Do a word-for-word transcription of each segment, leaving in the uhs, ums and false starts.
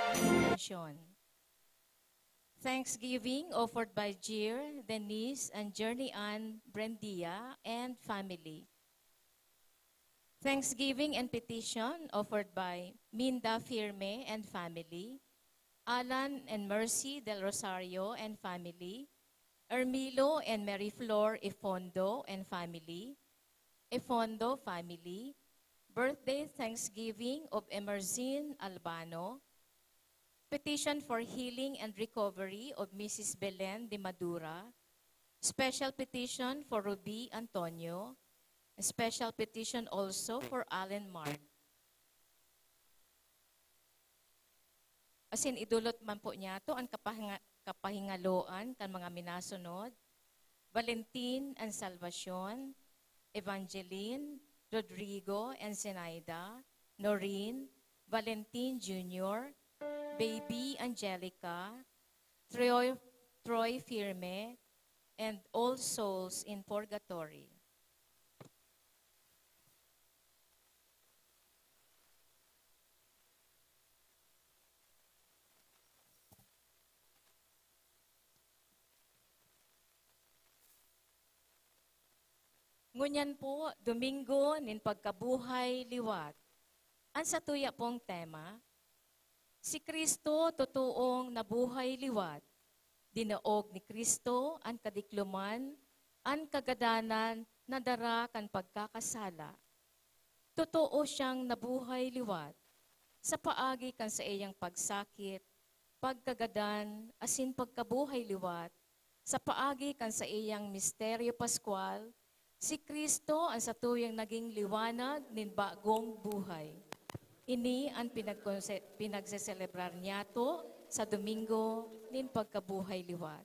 Attention. Thanksgiving offered by Jir, Denise, and Journey Ann Brendia and family. Thanksgiving and petition offered by Minda Firme and family, Alan and Mercy Del Rosario and family, Ermilo and Mary Flor Ifondo and family, Ifondo family, birthday thanksgiving of Emerzine Albano, petition for healing and recovery of Missus Belen de Madura, special petition for Ruby Antonio, special petition also for Allen Mark. Asin idolot man po niyato an kapahinga-, kapahingaloan kan mga minasunod, Valentin and Salvacion, Evangeline, Rodrigo and Zenaida, Noreen, Valentin Junior, Baby Angelica, Troy, Troy Firme, and all souls in purgatory. Ngunyan po, Domingo nin Pagkabuhay Liwat. An satuya pong tema, si Cristo totoong nabuhay liwat. Dinaog ni Cristo an kadikloman, an kagadanan na dara kan pagkakasala. Totoo siyang nabuhay liwat sa paagi kan saiyang pagsakit, pagkagadan, asin pagkabuhay liwat. Sa paagi kan saiyang misteryo paskwal, si Cristo an satuyang naging liwanag nin bagong buhay. Ini an pinagkonse-, pinagseselebrar niyato sa Domingo nin Pagkabuhay Liwat.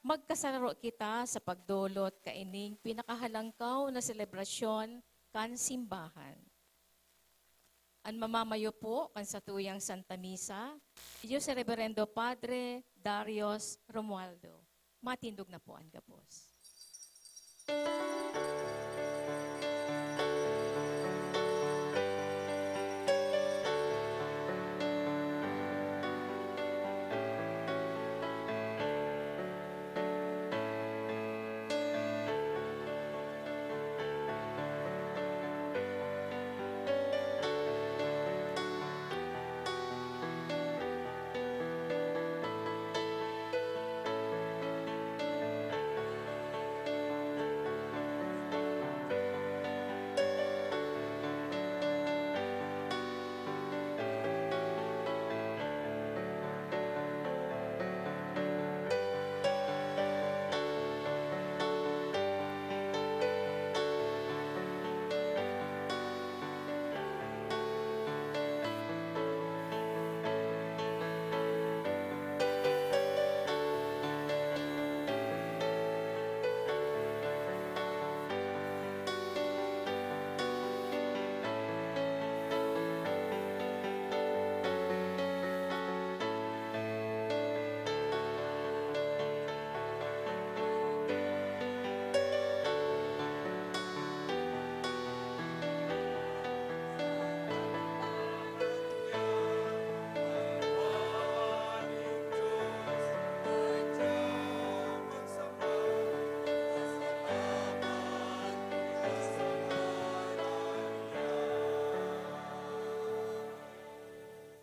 Magkasaro kita sa pagdolot kaining pinakahalangkaw na selebrasyon kan simbahan. An mamamayo po kan satuyang Santa Misa, iyo si Reverendo Padre Darius Romualdo. Matindog na po an gabos.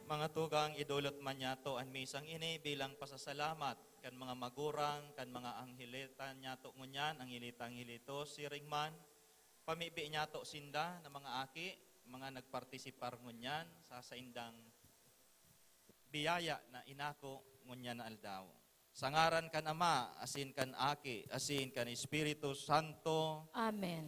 Mga tugang, idolot man niyato an misang ini bilang pasasalamat kan mga magurang, kan mga anghelitan niyato ngunyan, anghelitas, anghelitos, siring man, pamibi niyato sinda na mga aki, mga nagpartisipar ngunyan sa saindang biyaya na inako ngunyan na aldaw. Sa ngaran kan Ama, asin kan Aki, asin kan Espiritu Santo. Amen.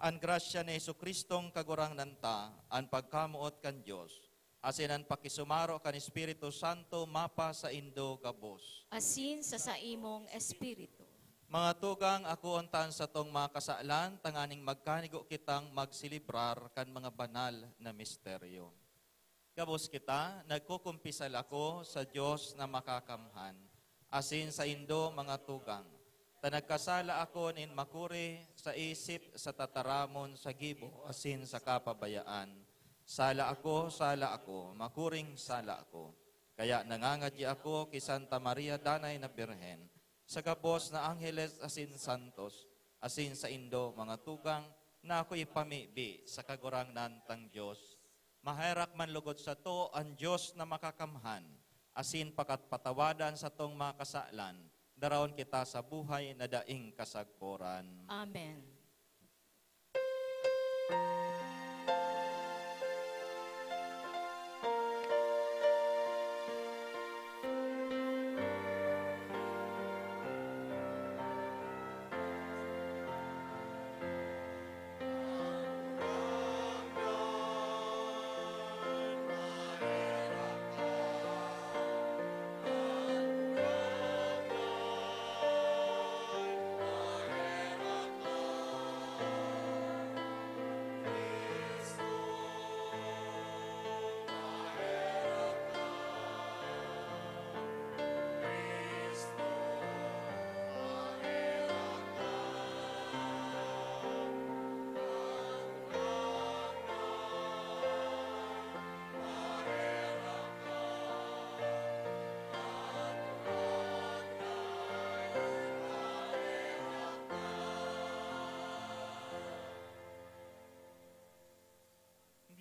An grasya ni Jesu-Cristong Kagurangnan ta, an pagkamoot kan Dios, asin an pakisumaro kan Espiritu Santo mapasaindo gabos. Asin sa saimong espiritu. Mga tugang, akoon ta an satong mga kasalan, tanganing magkanigo kitang magselebrar kan mga banal na misteryo. Gabos kita, nagkukumpisal ako sa Dios na makakamhan, asin saindo, mga tugang, ta nagkasala ako nin makuri sa isip, sa tataramon, sa gibo, asin sa kapabayaan. Sala ako, sala ako, makuring sala ako. Kaya nangangadyi ako ki Santa Maria Danay na Birhen, sa gabos na angheles asin santos, asin saindo, mga tugang, na ako ipamibi sa Kagurangnan tang Dios. Maherak man lugod sato an Dios na Makakamhan, asin pakat patawadan satong mga kasalan, daraon kita sa buhay na daing kasagkoran. Amen.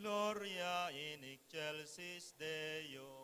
Gloria in excelsis Deo.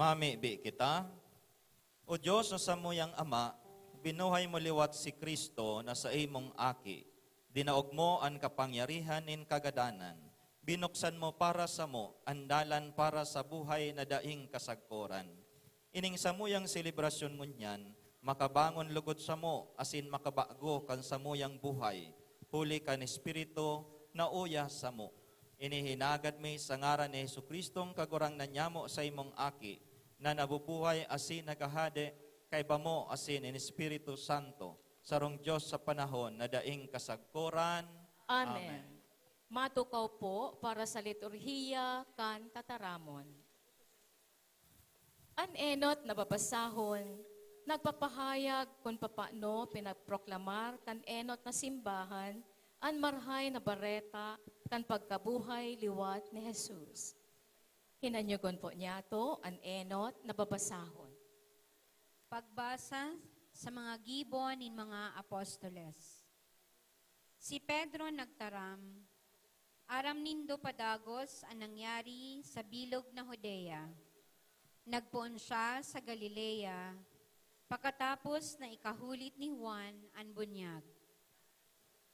Mamibi kita. O Dios na samuyang Ama, binuhay mo liwat si Cristo na saimong Aki. Dinaog mo an kapangyarihan nin kagadanan. Binuksan mo para samo an dalan para sa buhay na daing kasagkoran. Ining samuyang selebrasyon ngunyan, makabangon lugod samo asin makabago kan samuyang buhay, huli kan Espiritu na uya samo. Ini hinagad mi sa ngaran ni Jesu-Cristong Kagurangnan nyamo, saimong Aki, na nabubuhay asin naghahade kaiba mo asin nin Espiritu Santo, sarong Dios sa panahon na daing kasagkoran. Amen. Amen. Matukaw po para sa liturhiya kan tataramon. An enot na babasahon nagpapahayag kun papano pinagproklamar kan enot na simbahan an Marahay na Bareta kan pagkabuhay liwat ni Jesus. Hinanyogon po niyato an enot na babasahon. Pagbasa sa mga gibo nin mga apostoles. Si Pedro nagtaram, "Aram nindo padagos an nangyari sa bilog na Judea. Nagpoon siya sa Galilea, pakatapos na ikahulit ni Juan an bunyag.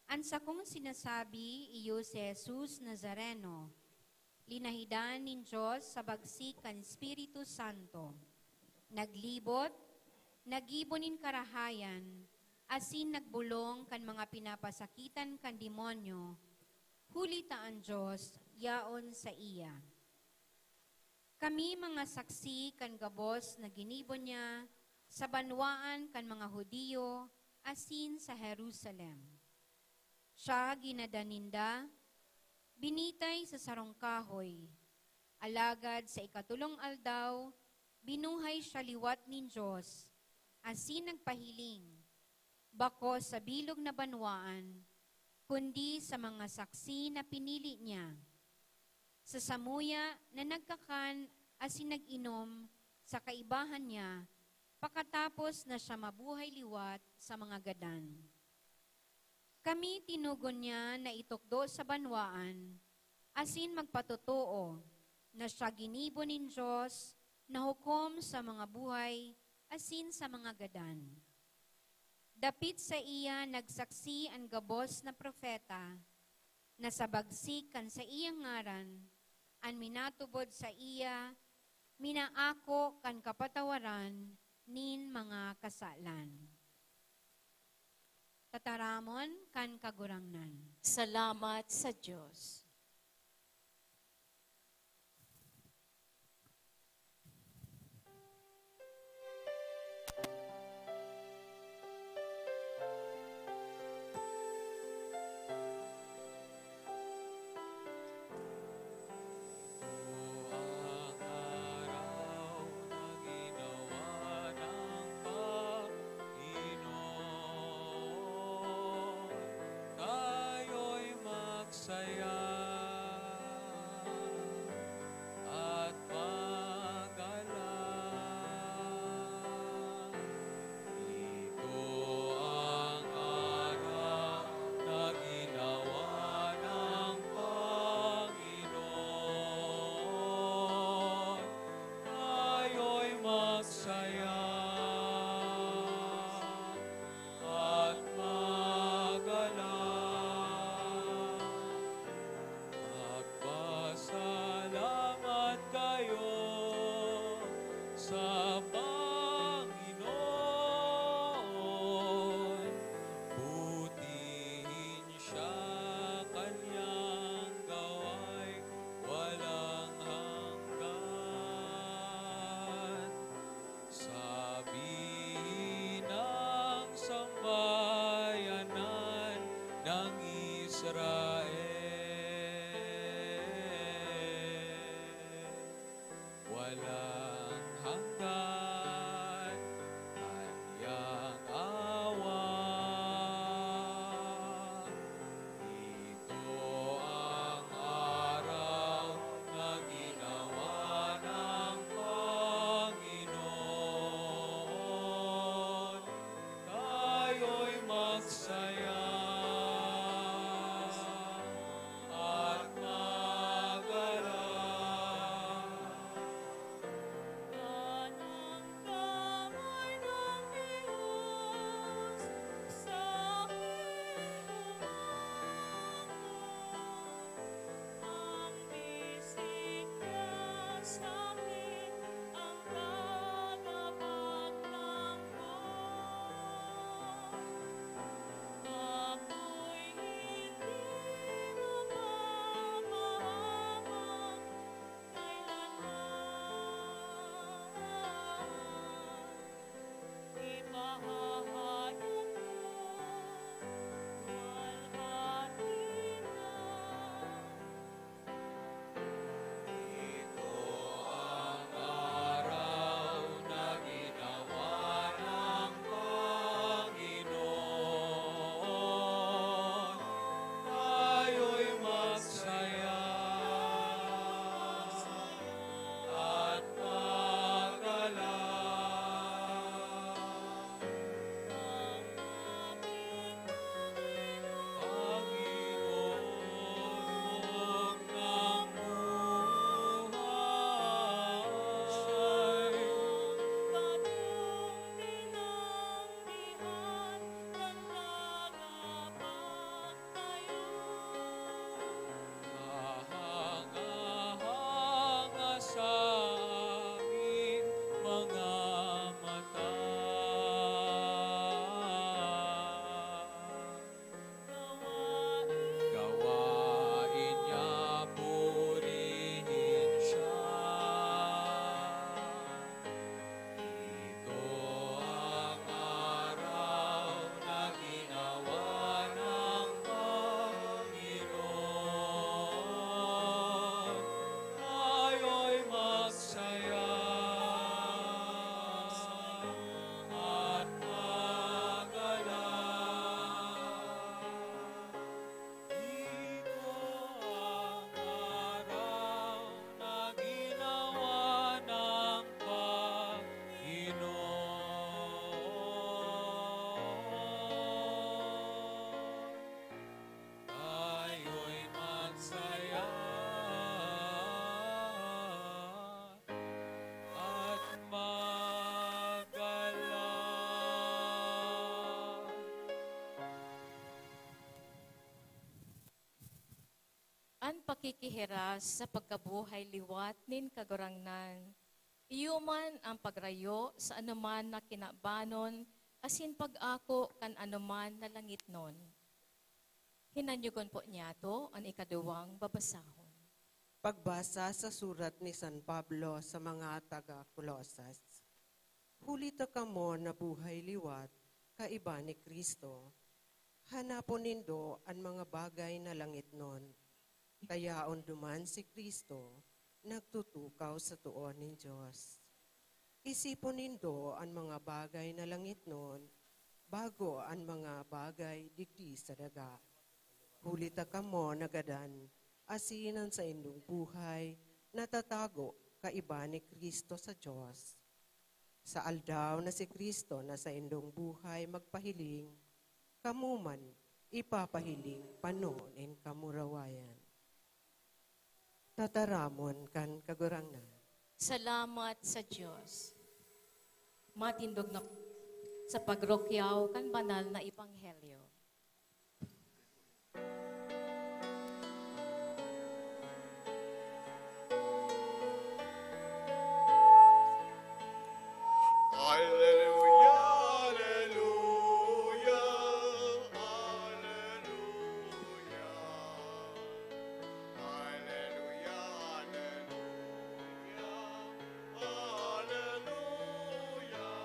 An sakong sinasabi iyo si Jesus Nazareno, linahidan nin Dios sa bagsik kan Espiritu Santo. Naglibot, naggibo nin karahayan, asin nagbolong kan mga pinapasakitan kan demonyo, huli ta an Dios yaon saiya. Kami mga saksi kan gabos na ginibo niya sa banwaan kan mga Judio asin sa Jerusalem. Siya ginadan ninda, binitay sa sarong kahoy. Alagad sa ikatolong aldaw, binuhay siya liwat nin Dios, asin nagpahiling, bako sa bilog na banwaan, kundi sa mga saksi na pinili niya. Sa samuya na nagkakan asin nag-inom sa kaibahan niya, pakatapos na siya mabuhay liwat sa mga gadan. Kami tinugon niya na itukdo sa banwaan, asin magpatotoo na siya ginibo nin Dios na hukom sa mga buhay asin sa mga gadan. Dapit saiya nagsaksi an gabos na propeta, na sa bagsik kan saiyang ngaran, an minatubod saiya, minaako kan kapatawaran nin mga kasalan. Tataramon kan Kagurangnan. Salamat sa Dios. Ito ang araw na ginawa ng Panginoon, tayo'y magsaya at mag-alala. Ito ang araw na ginawa ng Panginoon, tayo'y magsaya at mag-alala. Magpasalamat kayo sa Panginoon, butihin siya, kanyang gawain walang hanggan. Sabihin ng sambayanan ng Israel, walang hanggan kanyang awa. Ito ang araw na ginawa ng Panginoon. pagkikihiras sa pagkabuhay liwat nin Kagurangnan. Iyo man an pagrayo sa anoman na kinabanon asin pag-ako kan anoman na langitnon. Hinanyogon po niyato an ikaduwang babasahon. Pagbasa sa surat ni San Pablo sa mga taga Colosas. Huli ta kamo nabuhay liwat kaiba ni Cristo, hanapon nindo an mga bagay na langitnon, ta yaon duman si Cristo nagtutukaw sa too nin Dios. Isipon nindo an mga bagay na langitnon, bago an mga bagay digdi sa daga. Huli ta kamo nagadan, asin an saindong buhay natatago kaiba ni Cristo sa Dios. Sa aldaw na si Cristo na saindong buhay magpahiling, kamo man ipapahiling pano nin kamurawayan. Tataramon kan Kagurangnan. Salamat sa Dios. Matindog na sa pagrukyaw kan banal na ebanghelyo. Aleluya, aleluya, aleluya. Aleluya, aleluya, aleluya. Aleluya,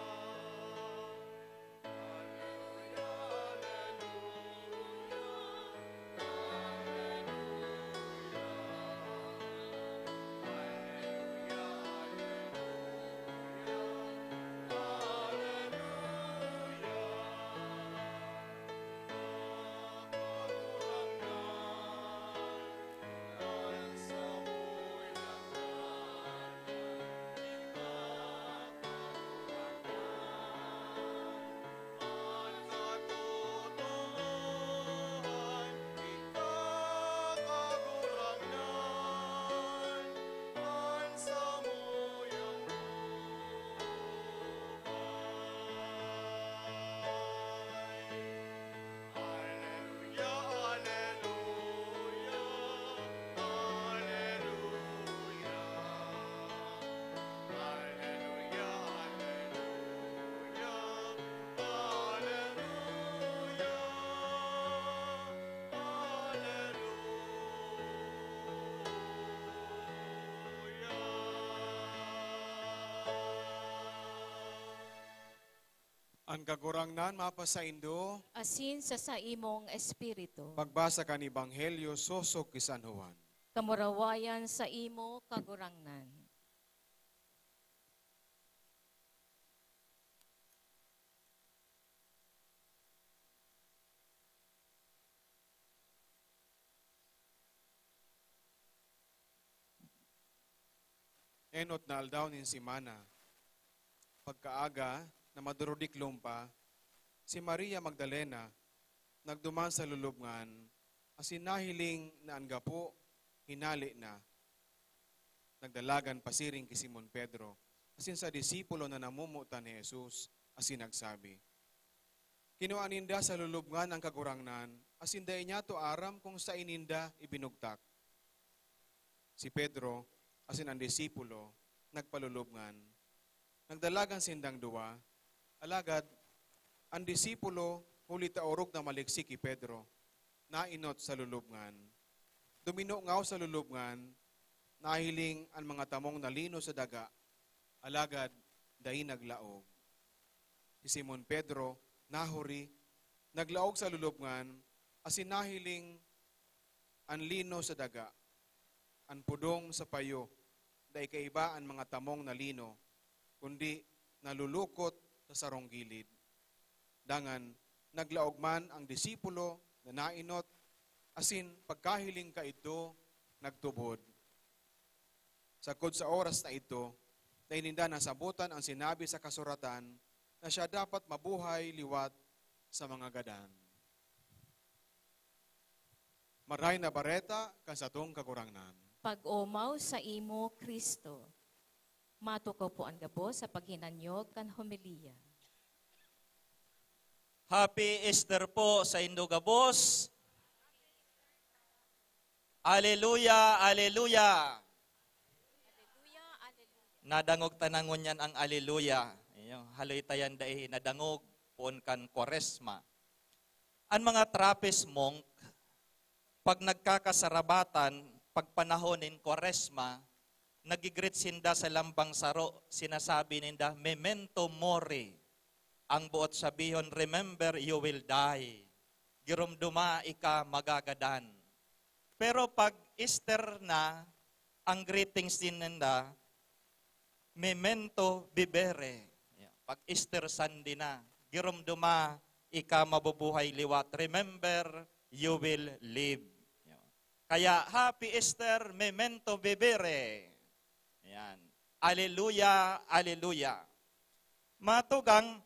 aleluya, aleluya. Aleluya, aleluya, aleluya. Aleluya. An Kagurangnan mapasaindo. Asin sa saimong espiritu. Pagbasa kan Ebanghelyo sosog ki San Juan. Kamurawayan saimo, Kagurangnan. Enot na aldaw nin semana, pagkaaga na madurudiklom pa, si Maria Magdalena nagduman sa lulubngan asin nahiling na an gapo hinale na. Nagdalagan pasiring ki Simon Pedro asin sa disipulo na namomotan ni Jesus asin nagsabi, "Kinua ninda sa lulubngan an Kagurangnan asin dai niyato aram kun saen ninda ibinugtak." Si Pedro asin an disipulo nagpalulubngan. Nagdalagan sindang duwa, alagad an disipulo, huli ta orog na maliksi ki Pedro, naenot sa lulubngan. Duminungaw sa lulubngan, nahiling an mga tamong na lino sa daga, alagad dai naglaog. Si Simon Pedro nahuri, naglaog sa lulubngan, asin nahiling an lino sa daga. An pudong sa payo, dai kaiba an mga tamong na lino, kundi nalulukot sa sarong gilid. Dangan, naglaog man ang disipulo na naenot, asin pagkahiling kaidto, nagtubod. Sagkod sa oras na idto, dai ninda nasabotan an sinabi sa kasuratan na siya dapat mabuhay liwat sa mga gadan. Maray na Bareta kan satong Kagurangnan. Pag-omaw saimo, Cristo. Matukaw po an gabos sa paghinanyog kan homilya. Happy Easter po saindo gabos. Aleluya! Aleluya! Aleluya, aleluya. Nadangog ta na ngunyan ang aleluya. Iyo, haloy ta yan dai nadangog poon kan Kwaresma. An mga Trappist monk, pag nagkakasarabatan, pag panahon nin Kwaresma, nagigreet sinda sa lambang saro, sinasabi ninda, "Memento mori." Ang boot sabihon, "Remember, you will die." Giromdoma, ika magagadan. Pero pag Easter na, ang greetings din ninda, "Memento vivere." Pag Easter Sunday na, "Giromdoma, ika mabubuhay liwat. Remember, you will live." Kaya, "Happy Easter, memento vivere." Yan. Aleluya, aleluya. Matugang,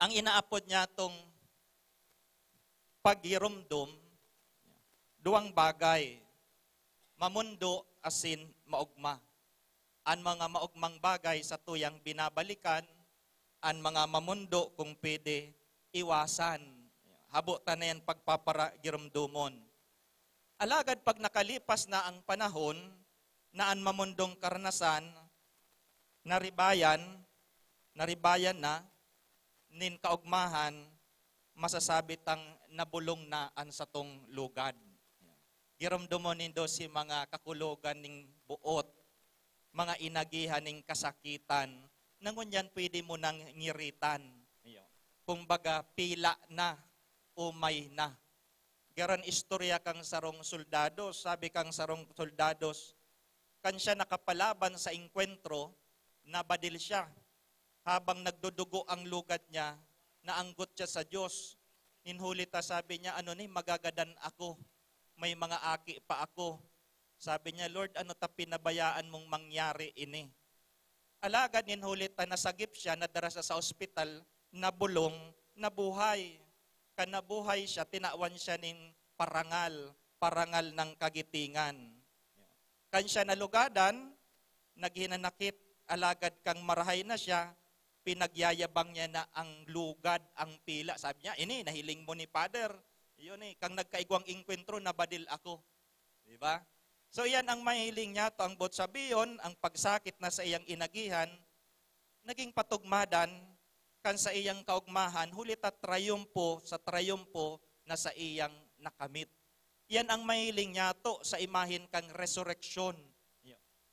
ang inaapod niya tong paggiromdom, duwang bagay, mamundo asin maogma. An mga maogmang bagay satuyang binabalikan, an mga mamundo, kung pwede, iwasan. Habo ta na yan pagpaparagiromdomon. Alagad pag nakalipas na ang panahon na an mamundong karanasan, naribayan, naribayan na nin kaogmahan, masasabi tang nabolong na an satong lugad. Giromdomon nindo si mga kakulogan ning boot, mga inagihan ning kasakitan, na ngunyan pwede mo nang ngiritan. Kumbaga, pila na, umay na. Garan istorya kang sarong soldados, sabi kang sarong soldados, kan siya nakapalaban sa engkwentro, nabadil siya. Habang nagdudugo ang lugad niya, naanggot siya sa Diyos. Nin huli ta, sabi niya, "Ano ni, magagadan ako. May mga aki pa ako." Sabi niya, "Lord, ano ta pinabayaan mong mangyari ini?" Alagad nin huli ta, nasagip siya, nadara siya sa ospital, nabolong, nabuhay. Kan nabuhay siya, tinawan siya nin parangal, parangal ng kagitingan. Kan siya nalugadan, naghinanakit, alagad kan marahay na siya, pinagyayabang niya na ang lugad, ang pila. Sabi niya, "Ini, nahiling mo ni Father. Yun eh, kang nagkaigwang engkwentro, nabadil ako." Di ba? So, iyan ang mahiling niya to, ang boot sabihon, ang pagsakit na saiyang inagihan, naging patugmadan kan saiyang kaogmahan, huli ta trayumpo sa trayumpo na saiyang nakamit. Iyan ang mahiling niya to sa imahen kan resureksyon.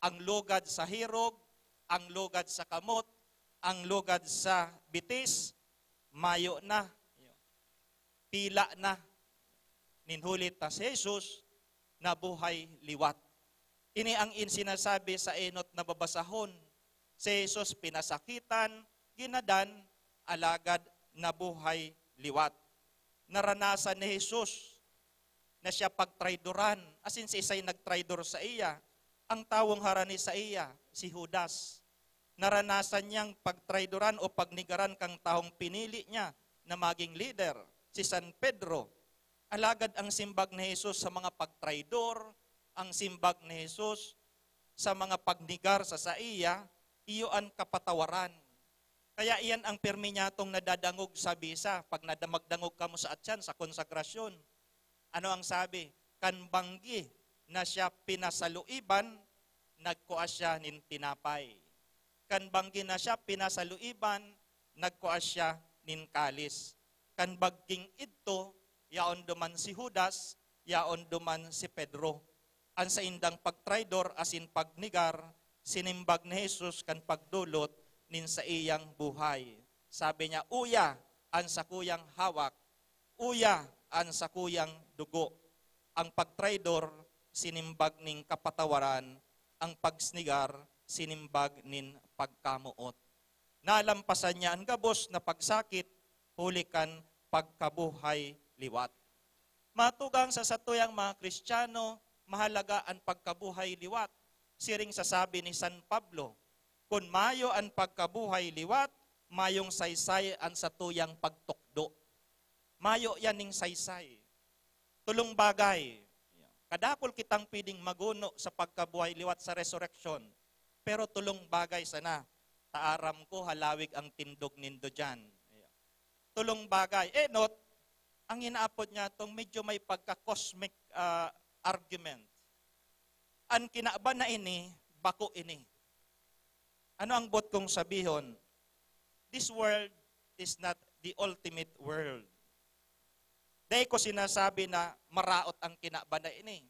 Ang lugad sa hirog, ang lugad sa kamot, ang lugad sa bitis, mayo na. Pila na. Nin huli ta si Jesus, nabuhay liwat. Ini ang in sinasabi sa enot na babasahon. Si Jesus pinasakitan, ginadan, alagad nabuhay liwat. Naranasan ni Jesus na siya pagtraidoran, asin siisay nagtraidor saiya? Ang tawong harani saiya, si Judas. Naranasan niyang pagtraidoran o pagnigaran kan tawong pinili niya na maging lider, si San Pedro. Alagad ang simbag ni Jesus sa mga pagtraidor, ang simbag ni Jesus sa mga pagnigar sa saiya, iyo an kapatawaran. Kaya iyan ang pirmi niyatong nadadangog sa bisa, pag nada-, magdangog kamo sa atyan, sa konsagrasyon. Ano ang sabi? Kan banggi na siya pinasaluiban, nagkua siya nin tinapay. Kan banggi na siya pinasaluiban, nagkua siya nin kalis. Kan bangging idto, yaon duman si Judas, yaon duman si Pedro. An saindang pagtraidor asin pagnigar, sinimbag ni Jesus kan pagdolot nin saiyang buhay. Sabi niya, "Uya an sakuyang hawak, uya an sakuyang dugo." Ang pagtraidor, sinimbag nin kapatawaran, ang pagsnigar, sinimbag nin pagkamoot. Nalampasan niya an gabos na pagsakit huli kan pagkabuhay liwat. Matugang sa satuyang mga Kristiyano, mahalaga an pagkabuhay liwat. Siring sa sabi ni San Pablo, "Kun mayo an pagkabuhay liwat, mayong saysay an satuyang pagtukdo." Mayo yan ning saysay. Tolong bagay. Kadakul kitang pwedeng maguno sa pagkabuhay liwat sa resureksyon. Pero tolong bagay sana. Ta aram ko, halawig ang tindog nindo dyan. Tolong bagay. Eh, not, ang inaapod niya tong medyo may pagka-cosmic ah, argument. An kinaban na ini, bako ini. Ano ang boot kong sabihon? This world is not the ultimate world. Dai ko sinasabi na maraot ang kinaban na ini.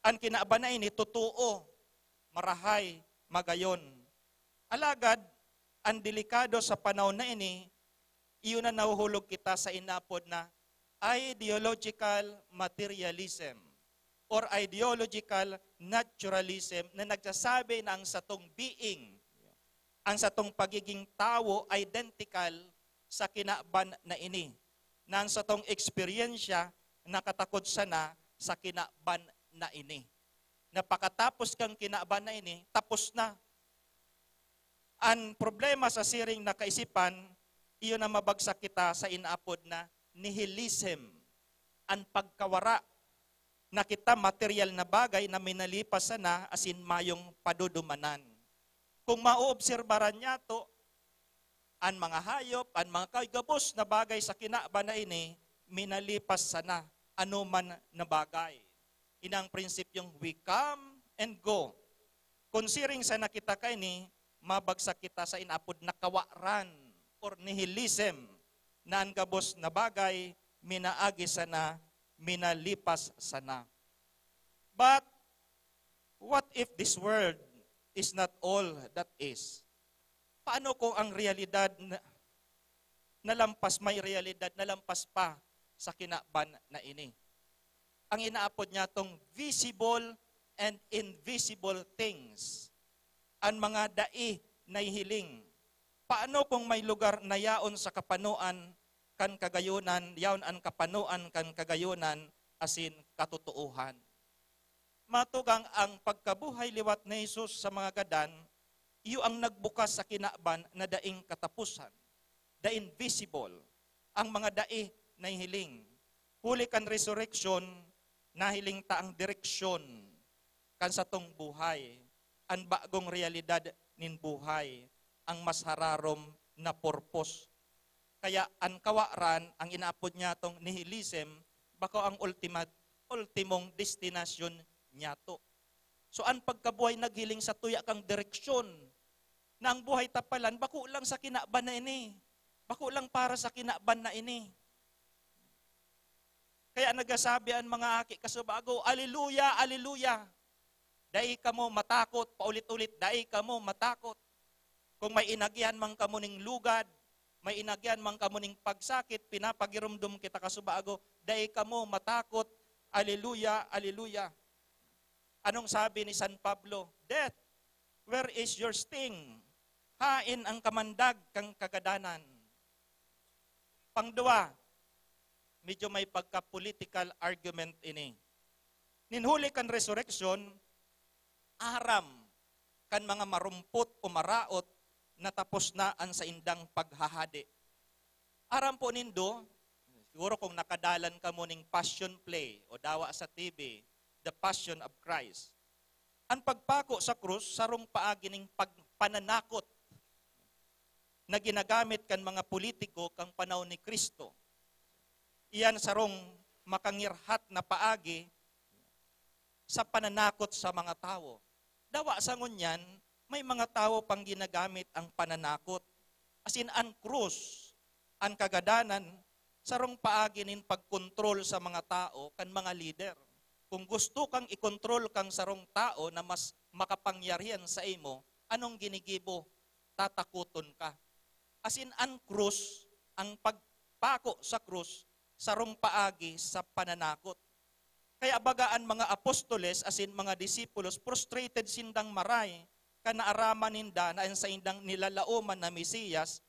An kinaban na ini, totoo, marahay, magayon. Alagad, an delikado sa panahon na ini, iyo na nahuhulog kita sa inapod na ideological materialism or ideological naturalism na nagsasabi na ang satong being, ang satong pagiging tawo, identical sa kinaban na ini, na ang satong eksperyensya nakatakod sana sa kinaban na ini. Na pakatapos kang kinaban na ini, tapos na. An problema sa siring na kaisipan, iyo na mabagsak kita sa inaapod na nihilism, an pagkawara na kita material na bagay na minalipas sana asin mayong padudumanan. Kung maoobserbaran niyato, an mga hayop, an mga kay gabos na bagay sa kinaban na ini, minalipas sana anoman na bagay. Inang prinsipyong we come and go. Kung siring sana kita kaini, mabagsak kita sa inapod na kawaran or nihilism na an gabos na bagay minaagi sana, minalipas sana. But what if this world is not all that is? Paano kung ang realidad na, nalampas, may realidad nalampas pa sa kinaban na ini? Ang inaapod niya tong visible and invisible things. An mga dai nahihiling. Paano kung may lugar na yaon sa kapanoan kan kagayonan, yaon an kapanoan kan kagayonan asin katotoohan? Matugang ang pagkabuhay liwat ni Jesus sa mga gadan, iyo ang nagbukas sa kinaban na daing katapusan, the invisible, ang mga dai nahihiling. Huli kan resurrection, nahiling ta ang direksyon kan satong buhay, an bagong realidad nin buhay, ang mas hararom na purpose. Kaya an kawaran, ang inaapod niya tong nihilism, bako ang ultima, ultimong destinasyon niyato. So, an pagkabuhay naghiling sa tuya kang direksyon, na ang buhay tapalan, bako lang sa kinaban na ini. Bako lang para sa kinaban na ini. Kaya nagsasabi an mga aki kasubago, "Aleluya, aleluya." Dai kamo matakot, paulit-ulit, dai kamo matakot. Kung may inagihan man kamo ning lugad, may inagihan man kamo ning pagsakit, pinapagiromdom kita kasubago, dai kamo matakot. Aleluya, aleluya. Anong sabi ni San Pablo? "Death, where is your sting?" Hain ang kamandag kang kagadanan? Pangduwa, medyo may pagka-political argument ini. Nin huli kan resurrection, aram kan mga marumpot o maraot na tapos na an saindang paghahade. Aram po nindo, siguro kung nakadalan kamo ning Passion Play o dawa sa T V, The Passion of Christ. An pagpako sa krus, sarong paagi ning pagpananakot na ginagamit kan mga politiko kan panahon ni Cristo. Iyan sarong makangirhat na paagi sa pananakot sa mga tawo. Dawa sa ngunyan, may mga tawo pang ginagamit ang pananakot. Asin an krus, an kagadanan, sarong paagi nin pagkontrol sa mga tawo kan mga lider. Kung gusto kang ikontrol kang sarong tawo na mas makapangyarihan sa imo, anong ginigibo? Tatakoton ka. Asin an krus, ang pagpako sa krus, sarong paagi sa pananakot. Kaya baga an mga apostoles asin mga disipulos, frustrated sindang maray, kan naaraman ninda na an saindang nilalaoman na Mesiyas,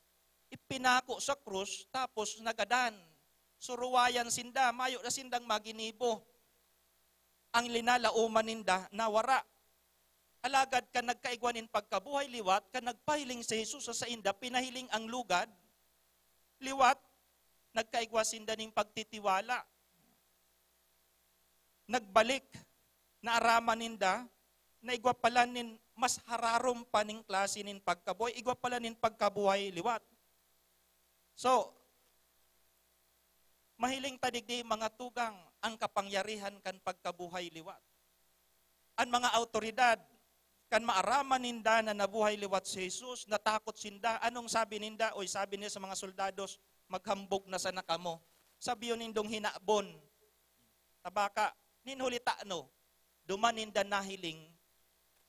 ipinako sa krus, tapos nagadan. Suruwayan sinda, mayo na sindang maginibo. Ang linalaoman ninda, nawara. Alagad kan nagkaigwa nin pagkabuhay liwat, kan nagpahiling si Jesus sa sainda, pinahiling ang lugad, liwat, nagkaigwa sinda nin pagtitiwala. Nagbalik, naaraman ninda, na igwa pala nin mas hararom pa ning klase nin pagkabuhay, igwa pala nin pagkabuhay liwat. So, mahiling ta digdi, mga tugang, ang kapangyarihan kan pagkabuhay liwat. An mga awtoridad, kan maaraman ninda na nabuhay liwat si Jesus, natakot sinda. Anong sabi ninda? Oy, sabi niya sa mga soldados, "Maghambog na sana kamo. Sabiyon nindong hinabon." Tabaka, nin huli tano, duman ninda nahiling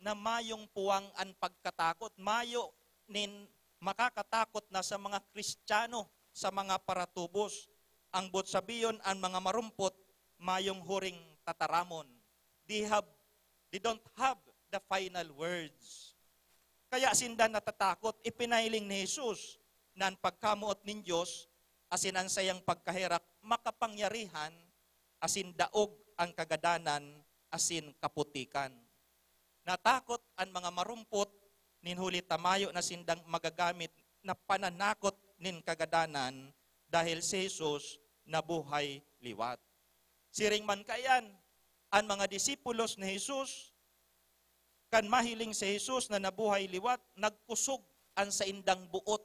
na mayong puwang an pagkatakot, mayo nin makakatakot na sa mga Kristiyano, sa mga paratubos. Ang boot sabiyon, an mga marumpot, mayong huring tataramon. They have, they don't have the final words. Kaya sinda natatakot, ipinahiling ni Jesus na an pagkamoot nin Dios asin an saiyang pagkaherak makapangyarihan asin daog an kagadanan asin kaputikan. Natakot an mga marumpot nin huli ta mayo na sindang magagamit na pananakot nin kagadanan dahil si Jesus nabuhay liwat. Siring man kaiyan, an mga disipulos ni Jesus, kan mahiling si Jesus na nabuhay liwat, nagkusog an saindang boot,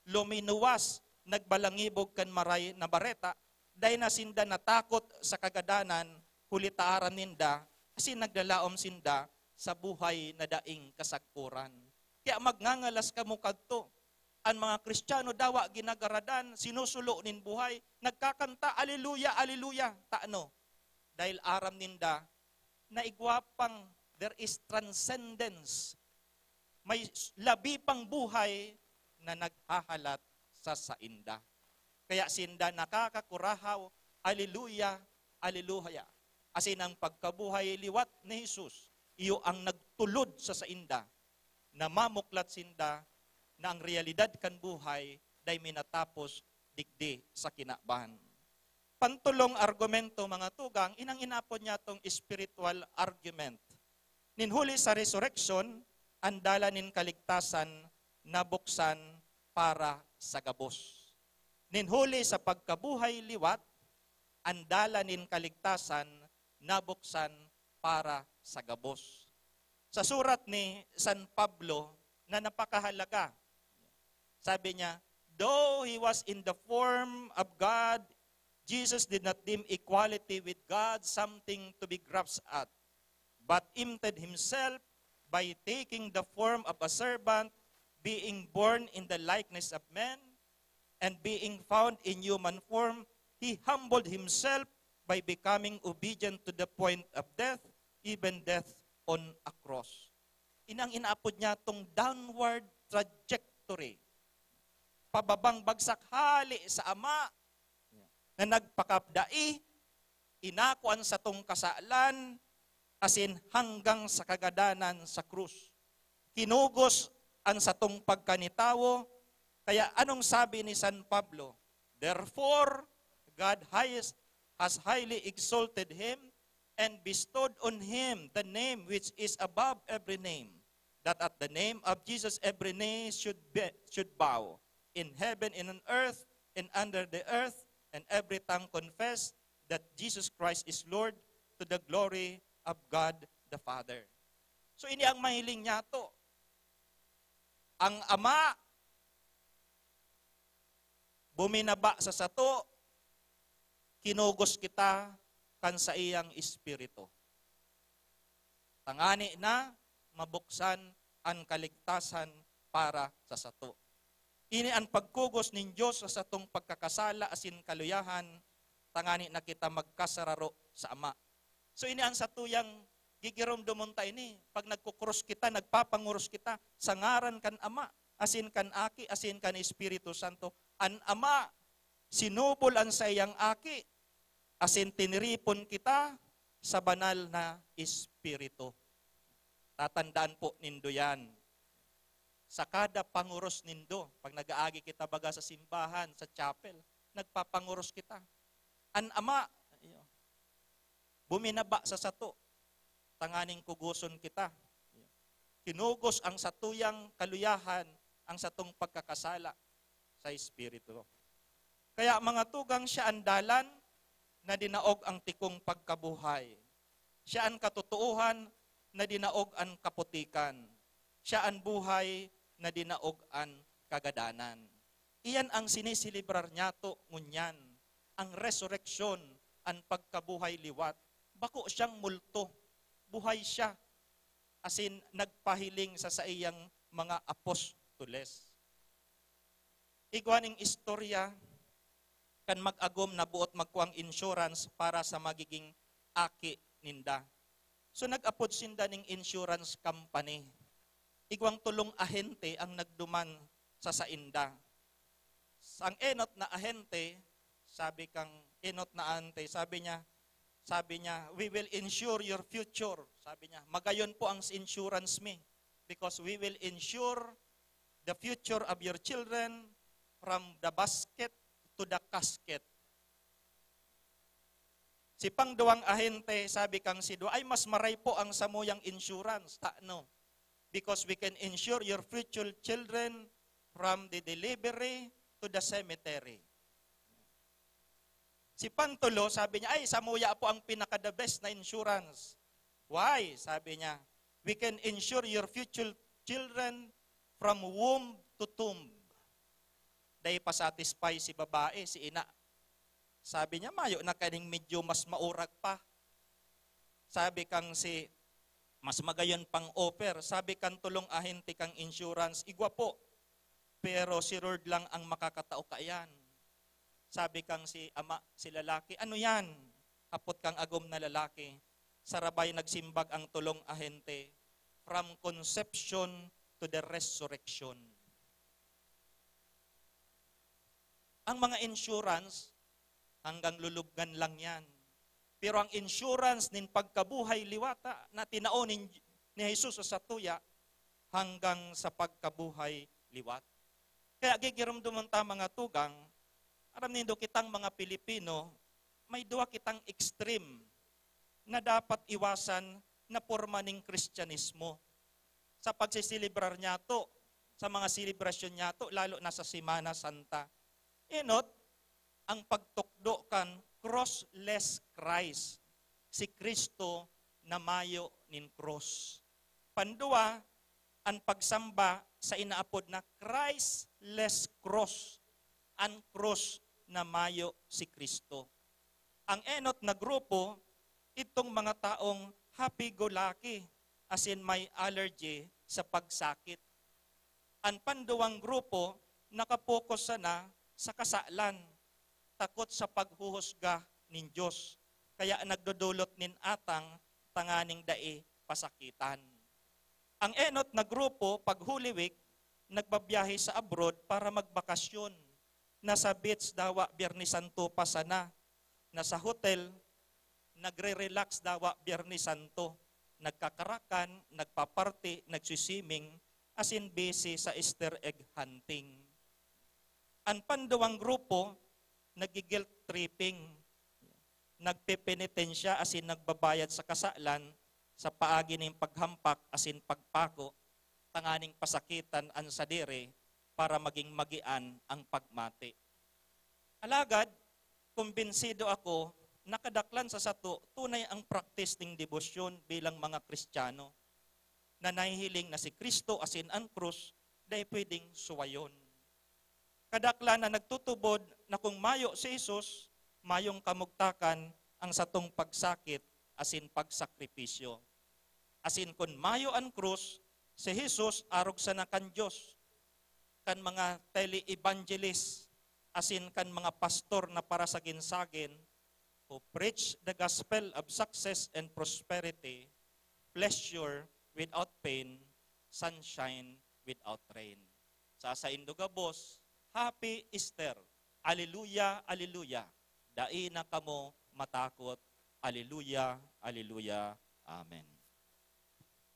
luminuwas, nagbalangibog kan Maray na Bareta, dai na sinda natakot sa kagadanan, huli ta aram ninda, asin naglalaom sinda sa buhay na daing kasagkoran. Kaya magngangalas kamo kadto. An mga Kristiyano dawa ginagaradan, sinusulo nin buhay, nagkakanta, "Aleluya, aleluya." Tano? Dahil aram ninda na igwa pang, there is transcendence. May s-, labi pang buhay na naghahalat sa sainda. Kaya sinda nakakakurahaw, "Aleluya, aleluya." Asin ang pagkabuhay liwat ni Jesus, iyo ang nagtulod sa sainda na mamuklat sinda na ang realidad kan buhay dai minatapos digdi sa kinaban. Pantolong argumento, mga tugang, inang inapod niya tong spiritual argument. Nin huli sa resurrection, ang dalan nin kaligtasan nabuksan para sa gabos. Nin huli sa pagkabuhay liwat, ang dalan nin kaligtasan nabuksan para sa gabos. Sa surat ni San Pablo na napakahalaga, sabi niya, "Though he was in the form of God, Jesus did not deem equality with God something to be grasped at, but emptied himself by taking the form of a servant, being born in the likeness of men, and being found in human form, he humbled himself by becoming obedient to the point of death, even death on a cross." Ini ang inaapod niya tong downward trajectory. Pababang bagsak hali sa Ama na nagpakapdai, inako an satong kasalan, asin hanggang sa kagadanan sa krus. Kinugos an satong pagkanitawo, kaya anong sabi ni San Pablo? "Therefore, God highest, has highly exalted him and bestowed on him the name which is above every name, that at the name of Jesus every knee should be, should bow, in heaven and on earth and under the earth, and every tongue confess that Jesus Christ is Lord, to the glory of God the Father." So, ini ang mahiling niyato. Ang Ama buminaba sa sato, kinugos kita kan saiyang Espiritu, tangani na mabuksan an kaligtasan para sa sato. Ini an pagkugos nin Dios sa satong pagkakasala asin kaluyahan, tangani na kita magkasararo sa Ama. So, ini an satuyang gigiromdomon ta ini. Pag nagkukrus kita, nagpapangoros kita sa ngaran kan Ama, asin kan Aki, asin kan Espiritu Santo. An Ama, sinubol an saiyang Aki, asin tiniripon kita sa banal na Espiritu. Tatandaan po nindo yan. Sa kada pangoros nindo, pag nag-aagi kita baga sa simbahan, sa chapel, nagpapangoros kita. An Ama, iyo, buminaba sa sato, tanganing kugoson kita. Kinugos ang satuyang kaluyahan, ang satong pagkakasala sa Espiritu. Kaya, mga tugang, siya an dalan na dinaog ang tikong pagkabuhay. Siya an katotoohan na dinaog an kaputikan. Siya an buhay na dinaog an kagadanan. Iyan ang siniselebrar niyato ngunyan, ang resureksyon, an pagkabuhay liwat. Bako siyang multo. buhay siya, asin nagpahiling sa saiyang mga apostoles. Igwa ning istorya kan mag-agom na boot magkuang insurance para sa magiging aki ninda. So, nag-apod sinda ning insurance company. Igwang tolong ahente ang nagduman sa sainda. Ang enot na ahente, sabi kang enot na ahente, sabi niya, sabi niya, "We will insure your future." Sabi niya, "Magayon po ang insurance mi, because we will insure the future of your children from the basket to the casket." Si pangduwang ahente, sabi kang sidwa, "Ay, mas maray po ang samuyang insurance." Tano? "Because we can insure your future children from the delivery to the cemetery." Si pangtulo, sabi niya, "Ay, samuya po ang pinaka-the best na insurance." "Why?" Sabi niya, "We can insure your future children from womb to tomb." Dai pa satisfy si babae, si ina. Sabi niya, "Mayo na kaning medyo mas maurag pa." Sabi kang si, "Mas magayon pang offer." Sabi kang tolong ahente kang insurance, "Igwa po, pero si Lord lang ang makakatao kaiyan." Sabi kang si ama, si lalaki, "Ano yan?" Hapot kang agom na lalaki. Sarabay nagsimbag ang tolong ahente, "From conception to the resurrection." Ang mga insurance, hanggang lulubngan lang yan. Pero ang insurance nin pagkabuhay liwata na tinao nin, ni Jesus sa satuya, hanggang sa pagkabuhay liwat. Kaya gigiromdomon ta, mga tugang, aram nindo, kitang mga Pilipino, may duwa kitang extreme na dapat iwasan na porma nin Kristyanismo sa pagseselebrar niyato, sa mga selebrasyon niyato, lalo na sa Semana Santa. Enot, ang pagtukdo kan crossless Christ, si Cristo na mayo nin cross. Panduwa, an pagsamba sa inaapod na Christless cross, an cross na mayo si Cristo. Ang enot na grupo, itong mga taong happy-go-lucky, asin may allergy sa pagsakit. An panduwang grupo nakapokus sana sa kasalan, takot sa paghuhusga nin Dios, kaya nagdodolot nin atang tanganing dai pasakitan. Ang enot na grupo, pag Holy Week, nagbabyahe sa abroad para magbakasyon. Nasa beach dawa Biyernes Santo pa sana. Nasa hotel, nagre-relax dawa Biyernes Santo. Nagkakarakan, nagpaparte, nagsiswimming, asin busy sa Easter egg hunting. An panduwang grupo, nagi-guilt tripping. Nagpepenitensya asin nagbabayad sa kasalan sa paagi nin paghampak asin pagpako, tanganing pasakitan an sadiri para maging magian ang pagmati. Alagad, kumbinsido ako na kadaklan sa sato tunay ang praktis nin debosyon bilang mga Kristiyano, na nahihiling na si Cristo asin an krus dai pwedeng suwayon. Kadaklan na nagtutubod na kun mayo si Jesus, mayong kamugtakan ang satong pagsakit asin pagsakripisyo. Asin kun mayo an krus, si Jesus arog sana kan Dios, kan mga tele-evangelist, asin kan mga pastor na parasagin-sagin, who preach the gospel of success and prosperity, pleasure without pain, sunshine without rain. Sa saindo gabos, Happy Easter! Aleluya, aleluya! Dai na kamo matakot. Aleluya, aleluya. Amen.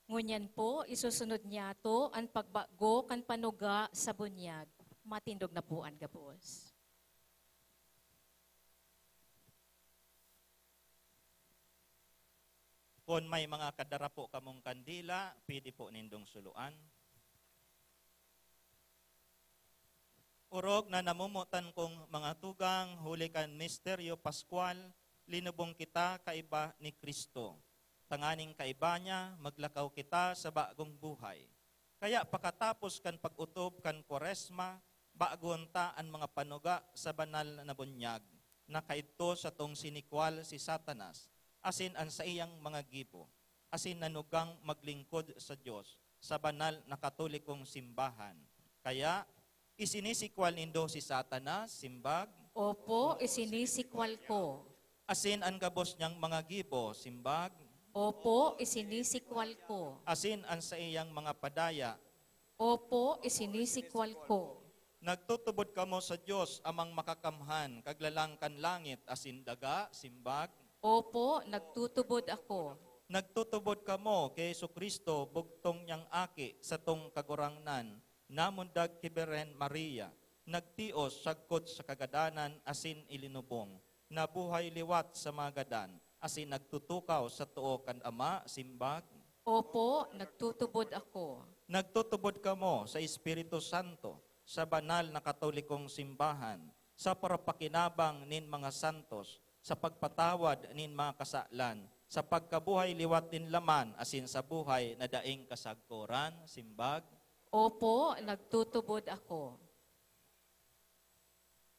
Ngunyan po, isusunod niyato an pagbago kan panuga sa bunyag. Matindog na po an gabos. Kun may mga kadara po kamong kandila, pwede po nindong suluan. Orog na namomotan kong mga tugang, huli kan misteryo Paskwal, linubong kita kaiba ni Cristo. Tanganing kaiba niya, maglakaw kita sa bagong buhay. Kaya pakatapos kan pag-otob kan Kwaresma, bagoon ta an mga panuga sa banal na bunyag, na kaidto satong sinikwal si Satanas, asin an saiyang mga gibo. asin nanugang maglingkod sa Dios sa banal na Katolikong simbahan. Kaya, isinisikwal nindo si Satanas, simbag, Opo, isinisikwal ko. Asin an gabos niyang mga gibo, simbag, Opo, isinisikwal ko. Asin an saiyang mga padaya. Opo, isinisikwal ko. Nagtutubod kamo sa Dios, Amang Makakamhan, Kaglalang kan langit asin daga, simbag, Opo, nagtutubod ako. Nagtutubod kamo ki Jesu-Cristo, bugtong niyang Aki, satong Kagurangnan, namundag ki Birhen Maria, nagtios sagkod sa kagadanan asin ilinubong, nabuhay liwat sa mga gadan, asin nagtutukaw sa too kan Ama, simbag, Opo, nagtutubod ako. Nagtutubod kamo sa Espiritu Santo, sa banal na Katolikong simbahan, sa parapakinabang nin mga santos, sa pagpatawad nin mga kasalan, sa pagkabuhay liwat nin laman asin sa buhay na daing kasagkoran, simbag, Opo, nagtutubod ako.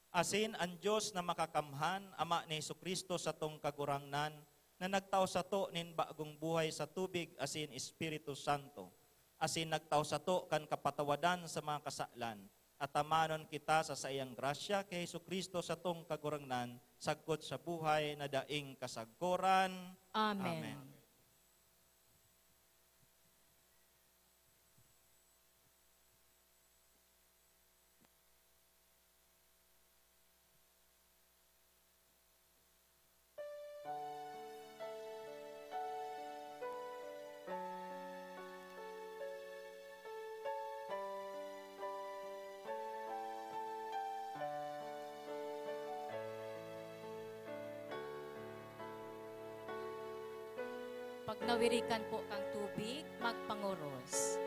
Asin an Dios na Makakamhan, Ama ni Jesu-Cristo, satong Kagurangnan, na nagtao sato nin bagong buhay sa tubig asin Espiritu Santo, asin nagtao sato kan kapatawadan sa mga kasalan, atamanon kita sa saiyang grasya ki Jesu-Cristo, satong Kagurangnan, sagkod sa buhay na daing kasagkoran. Amen. Amen. Pag nawirikan po kang tubig, magpangoros.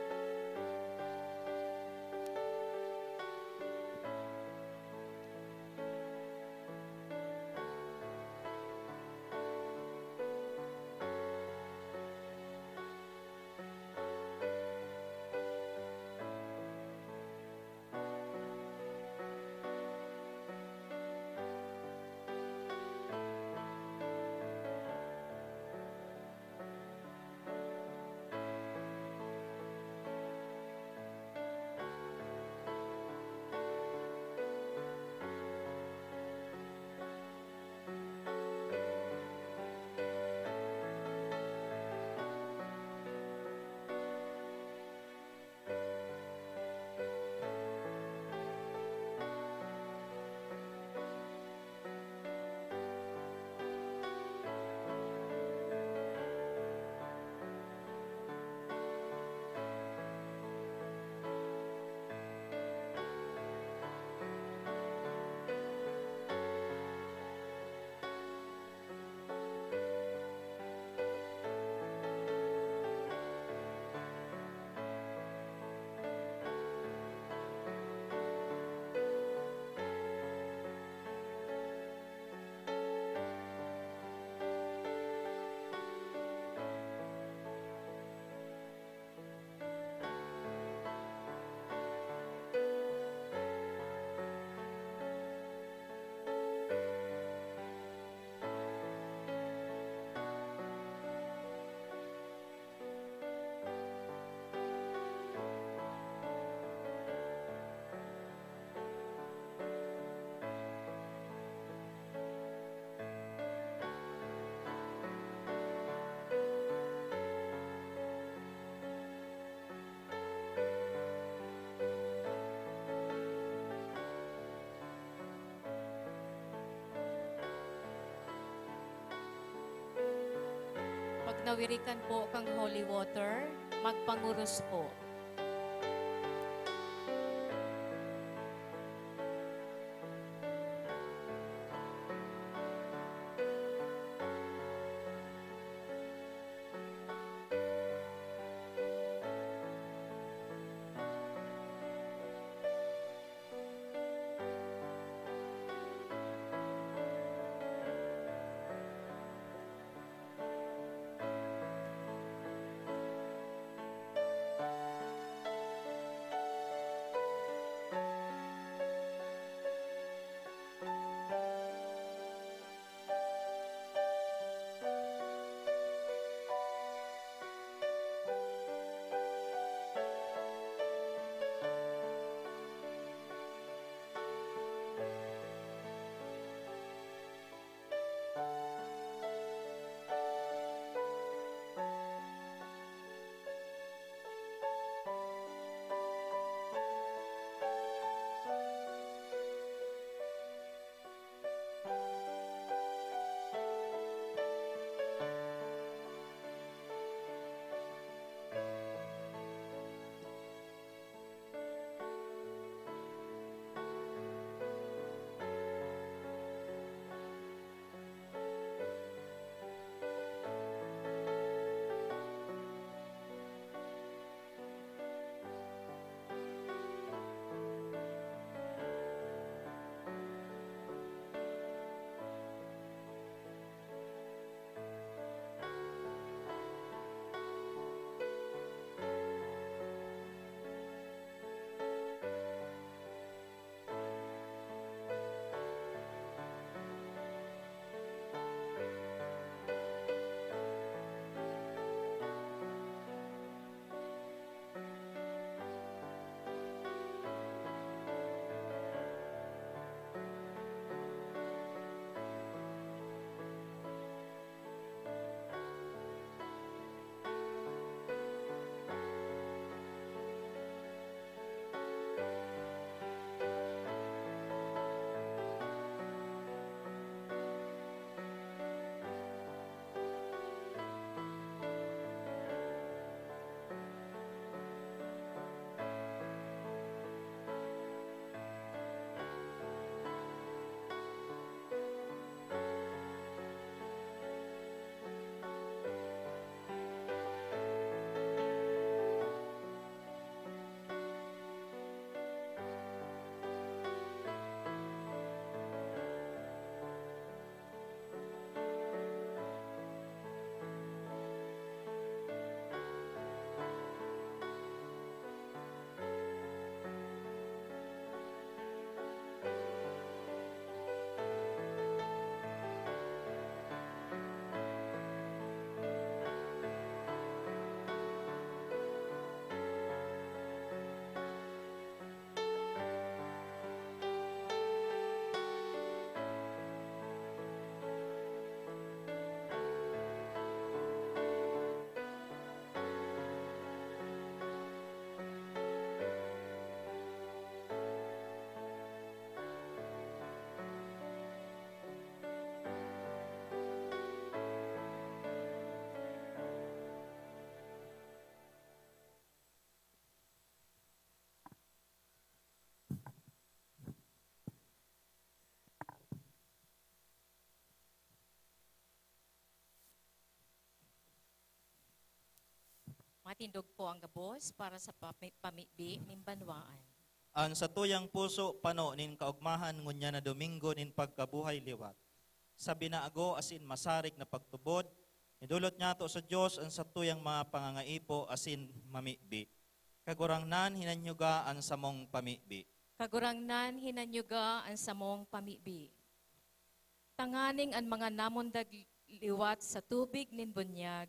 Pag nawirikan po kang holy water, magpanguros po. Matindog po ang gabos para sa pami-, pamibi nin banwaan. An satuyang puso pano nin kaogmahan ngunyan na Domingo nin pagkabuhay liwat. Sa binago asin masarig na pagtubod, idolot niyato sa Dios an satuyang mga pangangaipo asin mamibi. Kagurangnan, hinanyuga an samong pamibi. Kagurangnan, hinanyuga an samong pamibi. Tanganing an mga namundag liwat sa tubig nin bunyag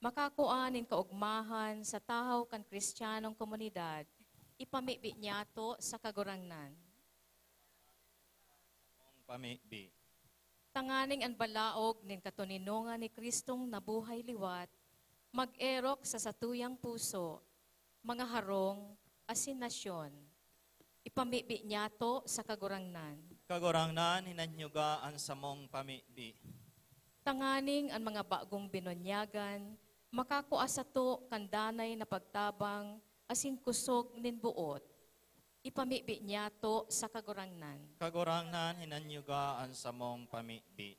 makakua nin kaogmahan sa tahaw kan Kristiyanong komunidad, ipamibi niyato sa Kagurangnan. Samong pamibi. Tanganing an balaog nin katoninongan ni Kristong nabuhay liwat mag-erok sa satuyang puso, mga harong, asin nasyon. Ipamibi niyato sa Kagurangnan. Kagurangnan, hinanyuga an samong pamibi. Tanganing an mga bagong binunyagan makakua sato kan danay na pagtabang asin kusog nin boot. Ipamibi niyato sa Kagurangnan. Kagurangnan, hinanyuga an samong pamibi.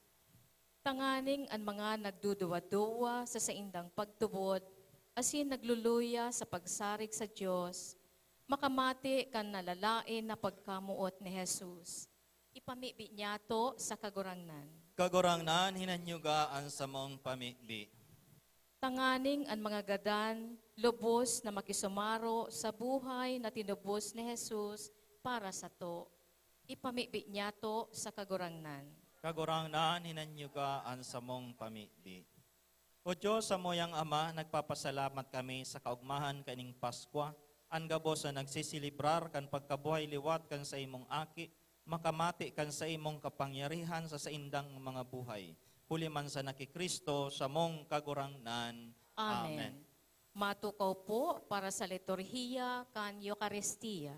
Tanganing an mga nagduduwa-duwa sa saindang pagtubod asin nagluluya sa pagsarig sa Dios, makamati kan nalalaen na pagkamoot ni Jesus. Ipamibi niyato sa Kagurangnan. Kagurangnan, hinanyuga an samong pamibi. Tanganing an mga gadan lubos na makisumaro sa buhay na tinubos ni Jesus para sato. Ipamibi niyato sa Kagurangnan. Kagurangnan, hinanyuga an samong pamibi. O Dios, samuyang Ama, nagpapasalamat kami sa kaogmahan kaning Paskwa, an gabos na nagseselebrar kan pagkabuhay liwat kan saimong Aki, makamati kan saimong kapangyarihan sa saindang mga buhay. Huli man sana ki Cristo, samong Kagurangnan. Amen. Amen. Matukaw po para sa liturhiya kan Eukaristia.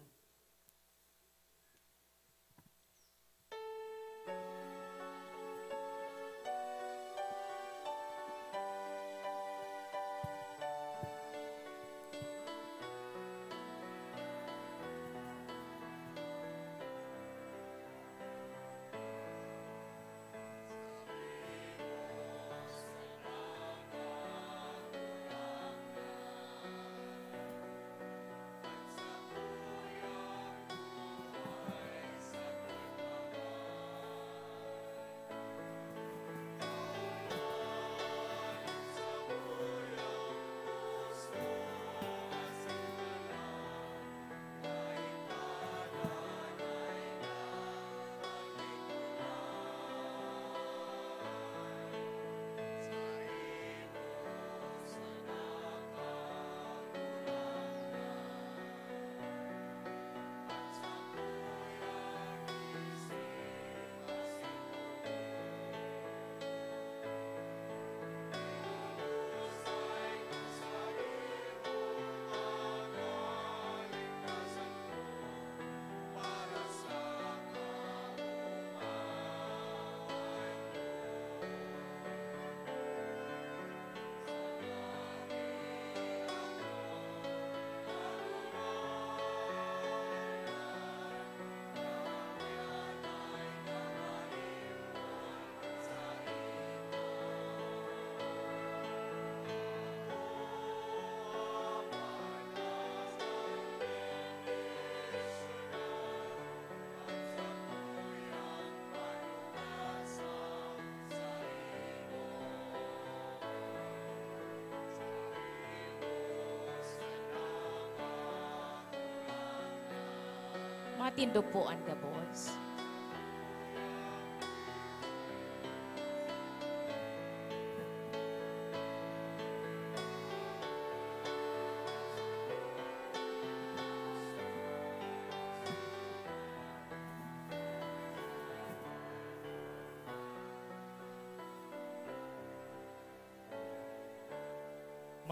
Matindog po an gabos.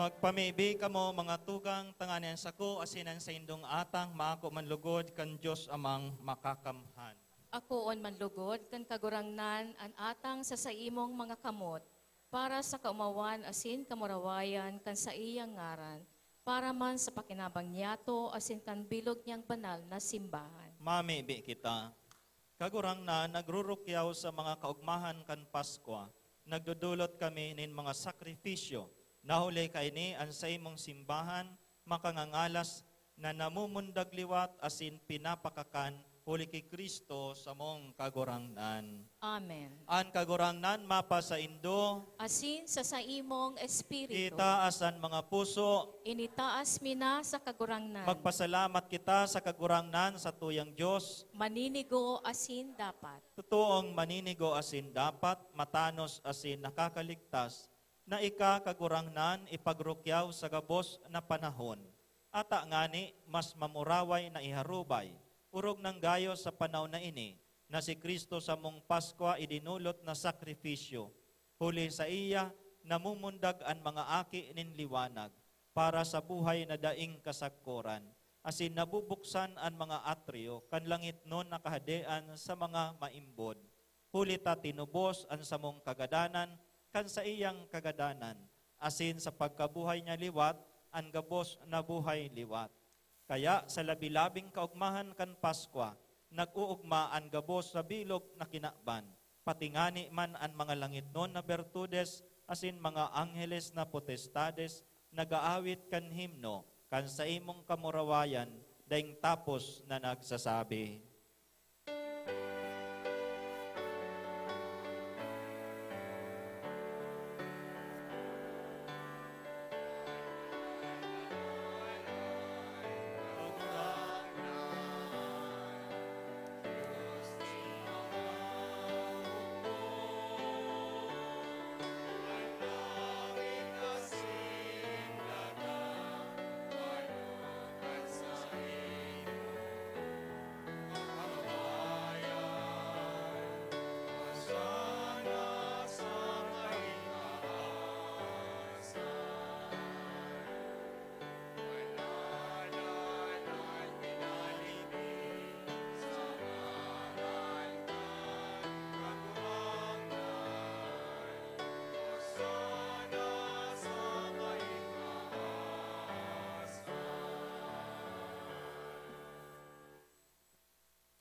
Magpamibi kamo, mga tugang, tanganing an sako asin an saindong atang maako man lugod kan Dios Amang Makakamhan. Akoon man lugod kan Kagurangnan an atang sa saimong mga kamot, para sa kaomawan asin kamurawayan kan saiyang ngaran, para man sa pakinabang niyato asin kan bilog niyang banal na simbahan. Mamibi kita. Kagurangnan, nagrurukyaw sa mga kaogmahan kan Paskwa, nagdodolot kami nin mga sakrifisyo Nahuli kaini an saimong simbahan makangangalas na namumundag liwat asin pinapakakan huli ki Cristo samong Kagurangnan. Amen. An Kagurangnan mapasaindo. Asin sa saimong espiritu. Itaas an mga puso. Initaas mi na sa Kagurangnan. Magpasalamat kita sa Kagurangnan, satuyang Dios. Maninigo asin dapat. Totoong maninigo asin dapat, matanos asin nakakaligtas, na ika, Kagurangnan, ipagrukyaw sa gabos na panahon. Ata ngani, mas mamuraway na iharubay, orog nang gayo sa panahon na ini, na si Cristo samong Paskwa idinolot na sakrifisyo. Huli saiya, namumundag an mga aki nin liwanag para sa buhay na daing kasagkoran, asin nabubuksan an mga atriyo kan langitnon na kahadean sa mga maimbod. Huli ta tinubos an samong kagadanan kan saiyang kagadanan, asin sa pagkabuhay niya liwat, an gabos nabuhay liwat. Kaya sa labi-labing kaogmahan kan Paskwa, nag-oogma an gabos sa bilog na kinaban, pati ngani man an mga langitnon na bertudes asin mga angheles na potestades nag-aawit kan himno kan saimong kamurawayan daing tapos na nagsasabi.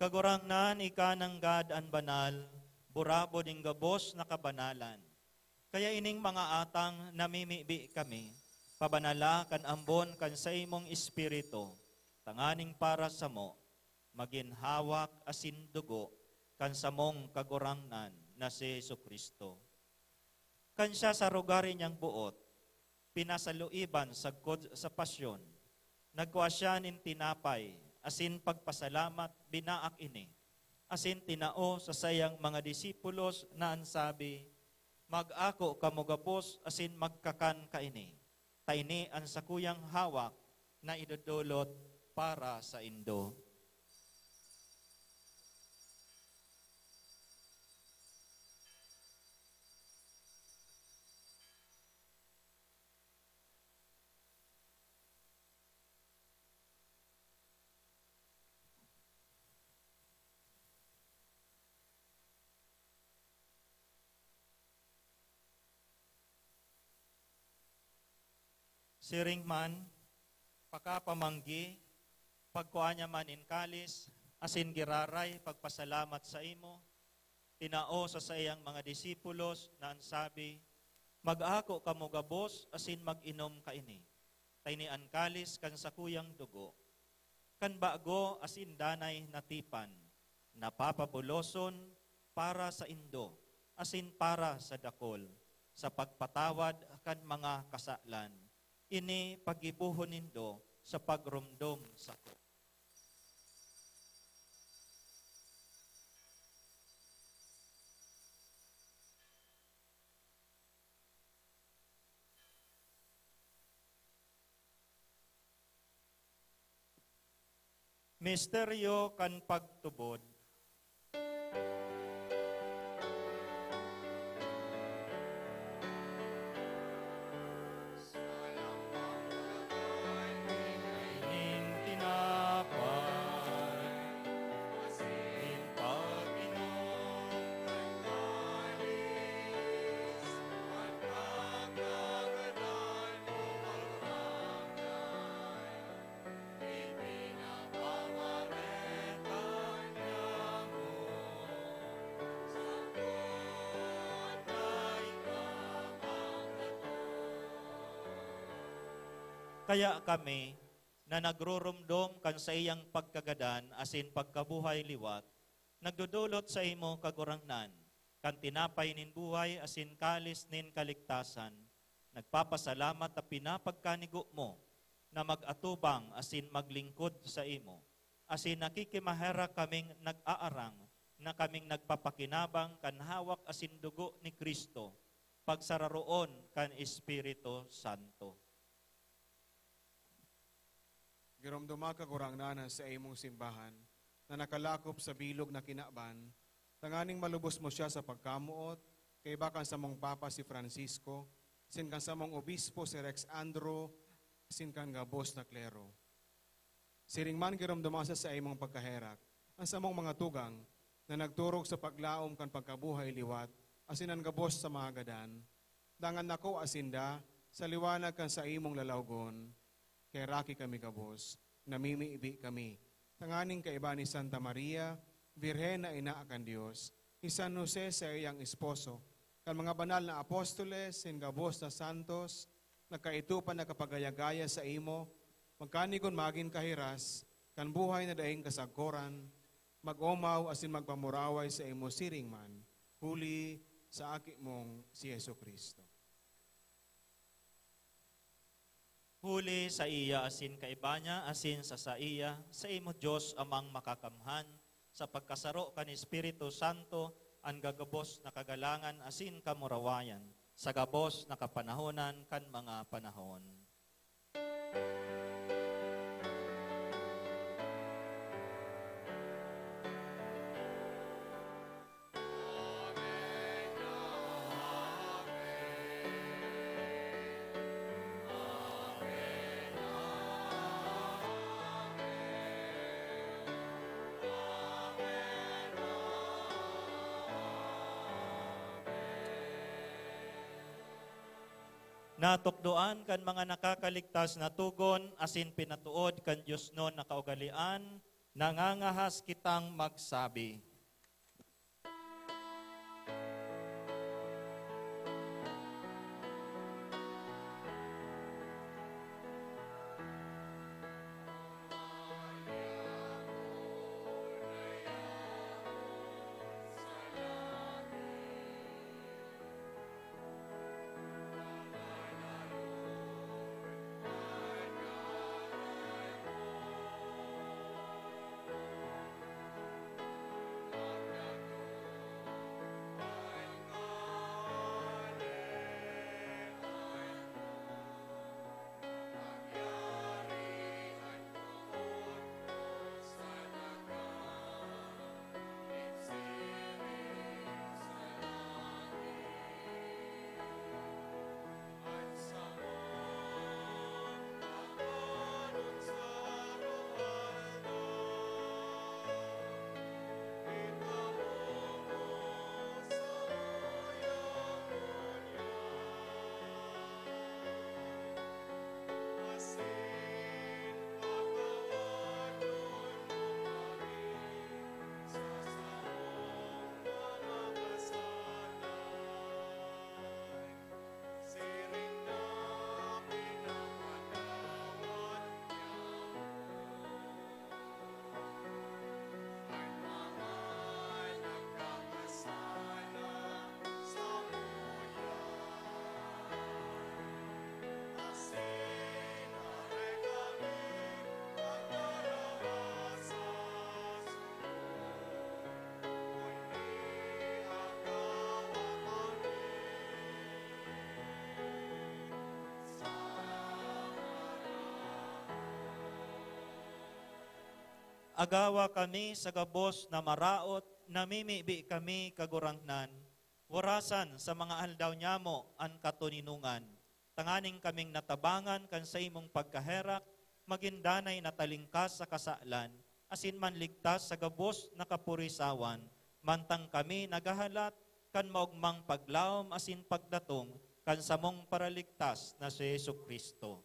Kagurangnan, ika nanggad an banal, burabod nin gabos na kabanalan. Kaya ining mga atang namimibi kami, pabanala kan ambon kan saimong Espiritu, tanganing para samo, magin hawak asin dugo kan samong Kagurangnan na si Jesu-Cristo. Kan siya sa rugari niyang boot, pinasaluiban sagkod sa pasyon, nagkua siya nin tinapay asin pagpasalamat, binaak ini, asin tinao sa saiyang mga disipulos na an sabi, "Mag-ako kamo gabos asin magkakan kaini, ta ini an sakuyang hawak na idodolot para saindo." Siring man, pakapamanggi, pagkua niya man nin kalis, asin giraray pagpasalamat saimo, tinao sa saiyang mga disipulos na an sabi, "Mag-ako kamo gabos asin mag-inom kaini, ta ini an kalis kan sakuyang dugo, kan bago asin danay na tipan, na papabuloson para saindo asin para sa dakul, sa pagpatawad kan mga kasalan. Ini paggibohon nindo sa pagromdom sako." Misteryo kan pagtubod. Nin tinapay, asin pag-inom kan kalis, an pagkagadan mo, Kagurangnan, ipinapamareta niya Kaya kami, na nagrurumdom kan saiyang pagkagadan asin pagkabuhay liwat, nagdodolot saimo, Kagurangnan, kan tinapay nin buhay asin kalis nin kaligtasan, nagpapasalamat ta pinapagkanigo mo na mag-atubang asin maglingkod saimo. Asin nakikimaherak kaming nag-aarang na kaming nagpapakinabang kan hawak asin dugo ni Cristo, pagsararoon kan Espiritu Santo. Giromdoma, Kagurangnan, an saimong simbahan na nakalakop sa bilog na kinaban, tanganing malubos mo siya sa pagkamoot, kaiba kan samong Papa si Francisco, asin kan samong Obispo si Rex Andro, asin kan gabos na klero. Siring man giromdoma sa saimong pagkaherak an samong mga tugang na nagturog sa paglaom kan pagkabuhay liwat asin an gabos sa mga gadan, dangan nakua sinda sa liwanag kan saimong lalawgon. Kaheraki kami gabos, namimibi kami, tanganing kaiba ni Santa Maria, Birhen na Ina kan Dios, ni San Jose, saiyang esposo, kan mga banal na apostoles, nin gabos na santos, nagkaipuhan na kapagaya-gaya saimo, magkanigon magin kahiras kan buhay na daing kasagkoran, mag-omaw asin magpamuraway saimo siring man, huli sa Aki mong si Jesu-Cristo. Huli saiya asin kaiba niya asin sa saiya, saimo Dios Amang Makakamhan, sa pagkasaro kan Espiritu Santo, an gagabos na kagalangan asin kamurawayan, sa gabos na kapanahonan kan mga panahon. Natukdoan kan mga nakakaligtas na togon asin pinatood kan diosnon na kaugalean, nangangahas kitang magsabi. Agawa kami sa gabos na maraot, namimibi kami, Kagurangnan, warasan sa mga aldaw nyamo an katoninongan, tanganing kaming natabangan kan saimong pagkaherak, magin danay na talingkas sa kasalan, asin manligtas sa gabos na kapurisawan, mantang kami naghahalat kan maogmang paglaom asin pagdatong kan samong Paraligtas na si Jesu-Cristo.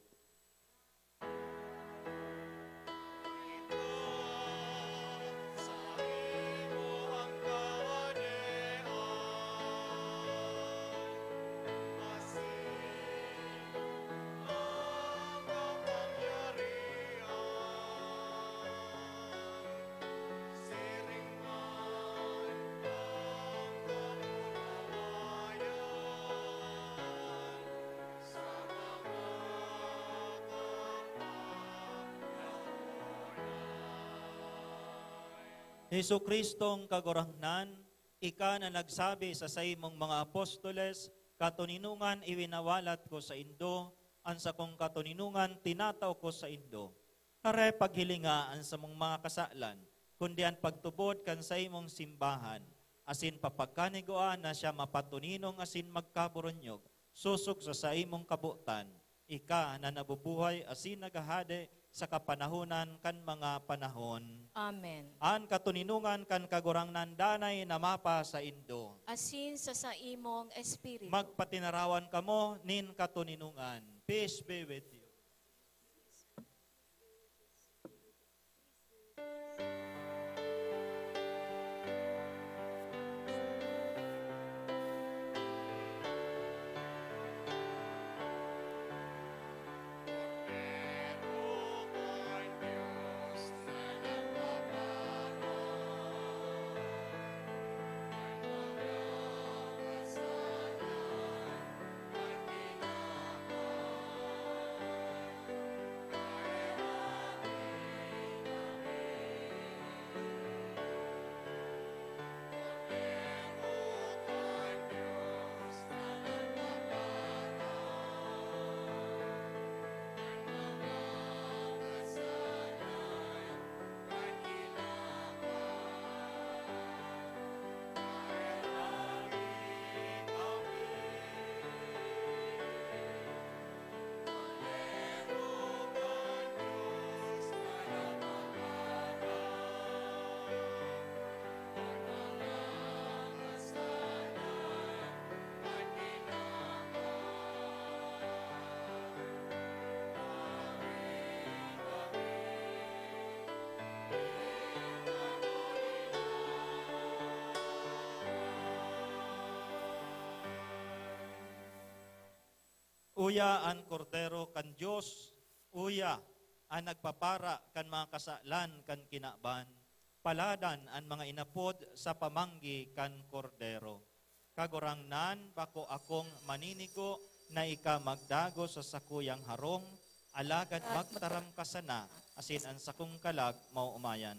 Jesu-Cristong Kagurangnan, ika na nagsabi sa saimong mga apostoles, "Katoninongan iwinawalat ko saindo, an sakong katoninongan tinatao ko saindo." Kare paghilinga an samong mga kasalan, kundi an pagtubod kan saimong simbahan, asin papagkanigua na siya mapatoninong asin magkaboronyog, sosog sa saimong kabotan, ika na nabubuhay asin naghahade sa kapanahonan kan mga panahon. Amen. An katoninongan kan Kagurangnan danay na mapasaindo. Asin sa saimong espiritu. Magpatinarawan kamo nin katoninongan. Peace be with you. Uya an Kordero kan Dios, uya an nagpapara kan mga kasalan kan kinaban. Paladan an mga inapod sa pamanggi kan Kordero. Kagurangnan, bako akong maninigo na ika magdagos sa sakuyang harong, alagad magtaram ka sana, asin an sakong kalag maoomayan.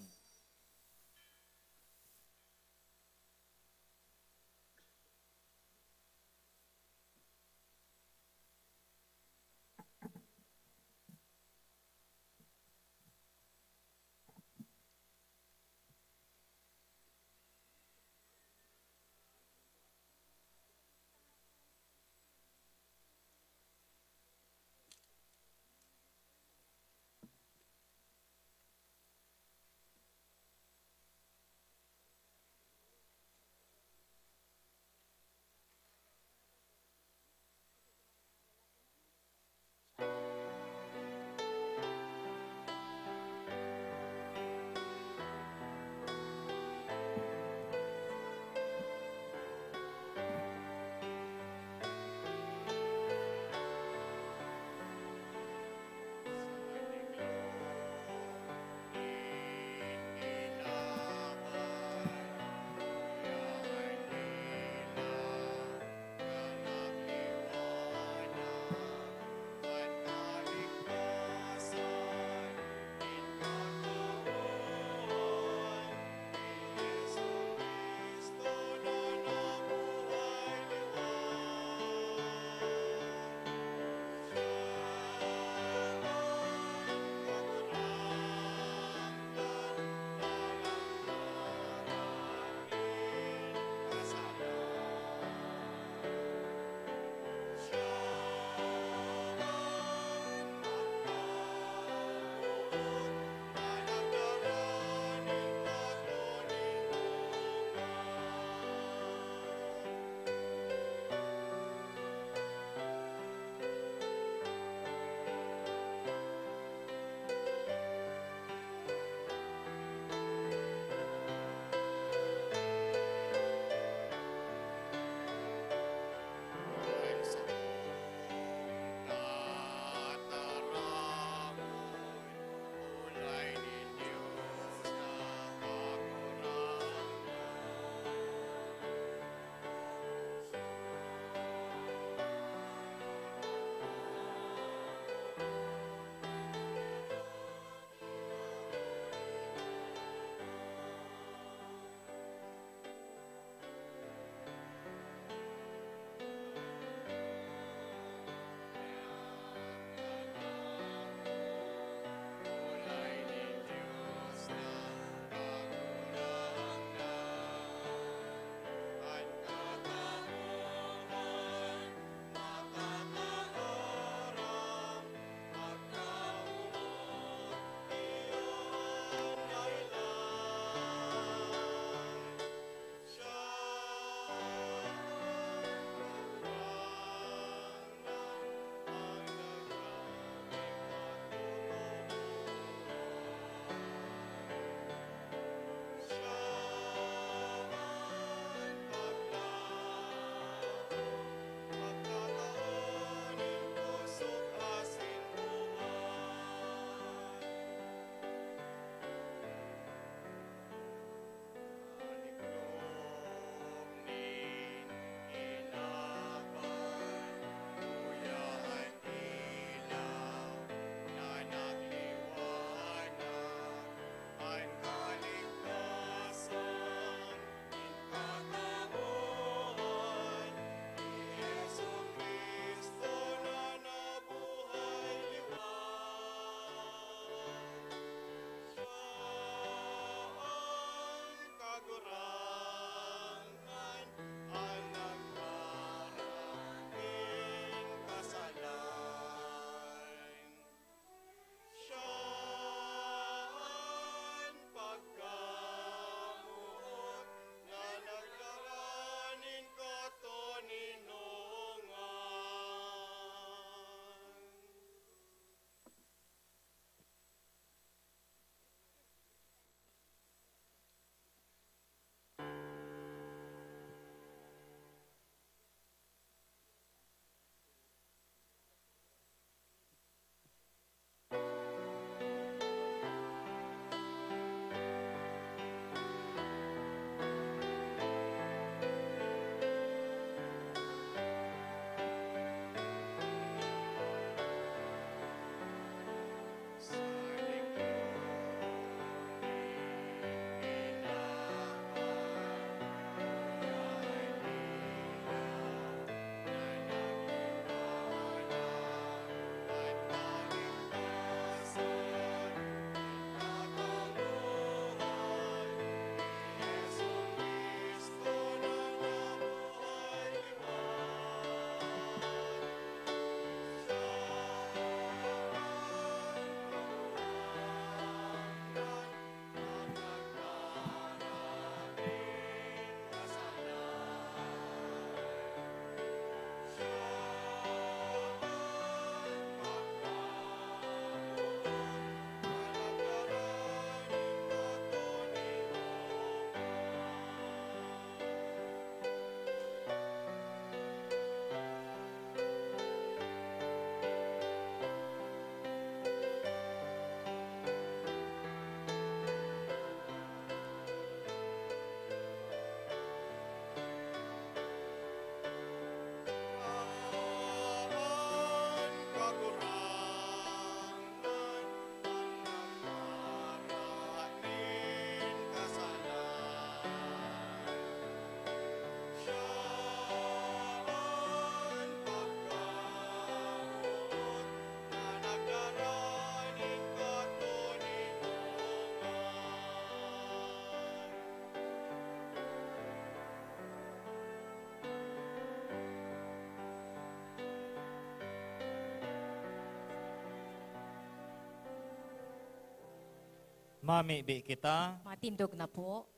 Mamibi kita. Matindog na po.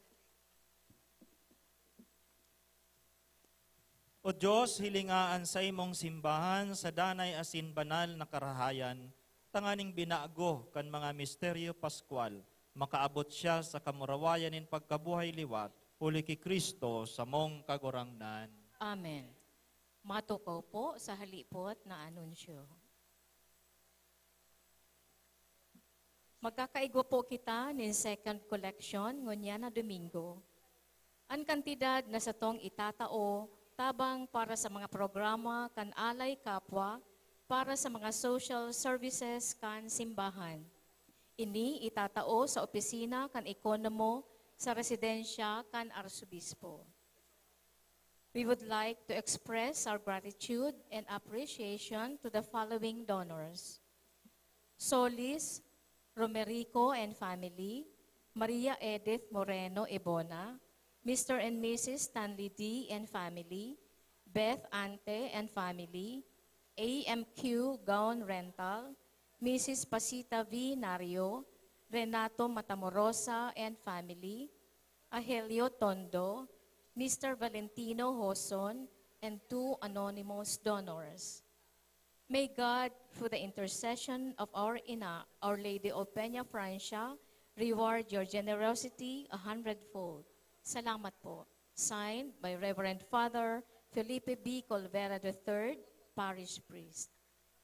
O Diyos, hilinga an saimong simbahan sa danay asin banal na karahayan, tanganing binago kan mga misteryo paskwal, makaabot siya sa kamurawayan nin pagkabuhay liwat, huli ki Cristo, samong Kagurangnan. Amen. Matukaw po sa halipot na anunsyo. Magkakaigwa po kita nin second collection ngunyan na Domingo. An kantidad na satong itatao tabang para sa mga programa kan Alay Kapwa para sa mga social services kan simbahan. Ini itatao sa opisina kan ekonomo sa residensya kan Arsobispo. We would like to express our gratitude and appreciation to the following donors: Solis Romerico and family, Maria Edith Moreno Ebona, Mister and Missus Stanley D and family, Beth Ante and family, A M Q Gown Rental, Missus Pasita V Nario, Renato Matamorosa and family, Agelio Tondo, Mister Valentino Hoson, and two anonymous donors. May God, through the intercession of our Ina, Our Lady of Peña Francia, reward your generosity a hundredfold. Salamat po. Signed by Reverend Father Felipe B Colvera the third, Parish Priest.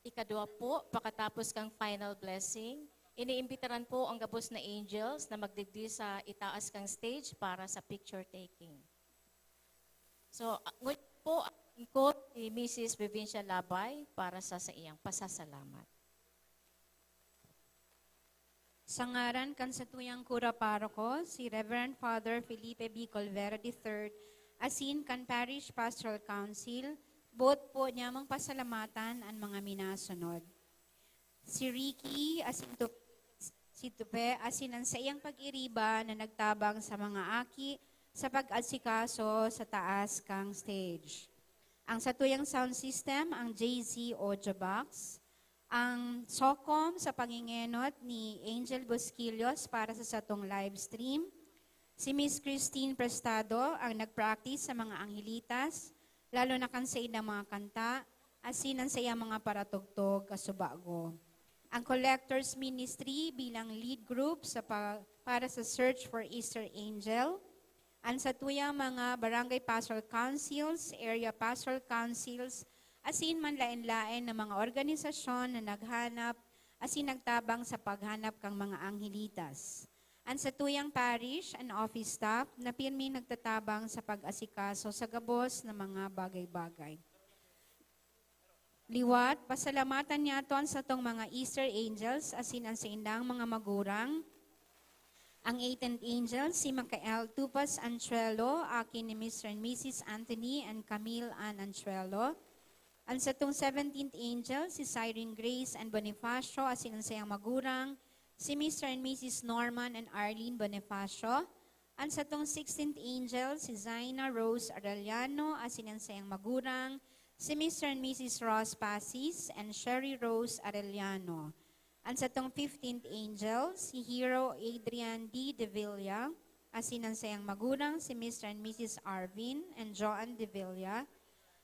Ikadwa po, pakatapos kang final blessing, iniimbitaran po ang gabos na angels na magdigdi sa itaas kang stage para sa picture taking. So, a-, ngunyan po, ang lingkod si Missus Vivencia Labay para sa, sa iyang pasasalamat. Sa ngaran kan satuyang kura paroko, si Reverend Father Felipe B Colvera the third, asin kan Parish Pastoral Council, boot po nyamong pasalamatan an mga minasunod. Si Ricky asin Tup-, si Tupe asin an saiyang pag-iriba na nagtabang sa mga aki sa pag-asikaso sa taas kang stage. Ang satuyang sound system, ang J Z Audio Box, ang SOCCOM sa pangingenot ni Angel Busquillos para sa satong live stream, si Miss Christine Prestado ang nag-practice sa mga anghelitas, lalo na kan saindang mga kanta, asin an saiyang mga paratugtog kasubago. Ang Collectors Ministry bilang lead group sa pa-, para sa Search for Easter Angel, an satuyang mga barangay pastoral councils, area pastoral councils, asin manlaen-laen na mga organisasyon na naghanap asin nagtabang sa paghanap kan mga anghelitas. An satuyang parish, an office staff, na pirming nagtatabang sa pag-asikaso sa gabos na mga bagay-bagay. Liwat, pasalamatan niyato an satong mga Easter angels asin an saindang mga magurang. Ang eighteenth angel, si Michael Tupas Anchuelo, aki ni Mister and Missus Anthony and Camille Ann Anchuelo. An satong seventeenth angel, si Siren Grace and Bonifacio, asin an saiyang magurang, si Mister and Missus Norman and Arlene Bonifacio. An satong sixteenth angel, si Zaina Rose Arellano, asin an saiyang magurang, si Mister and Missus Ross Pasis and Sherry Rose Arellano. An satong fifteenth angel, si Hero Adrian D. Devilla, asin an saiyang magurang, si Mister and Missus Arvin and Joan Devilla.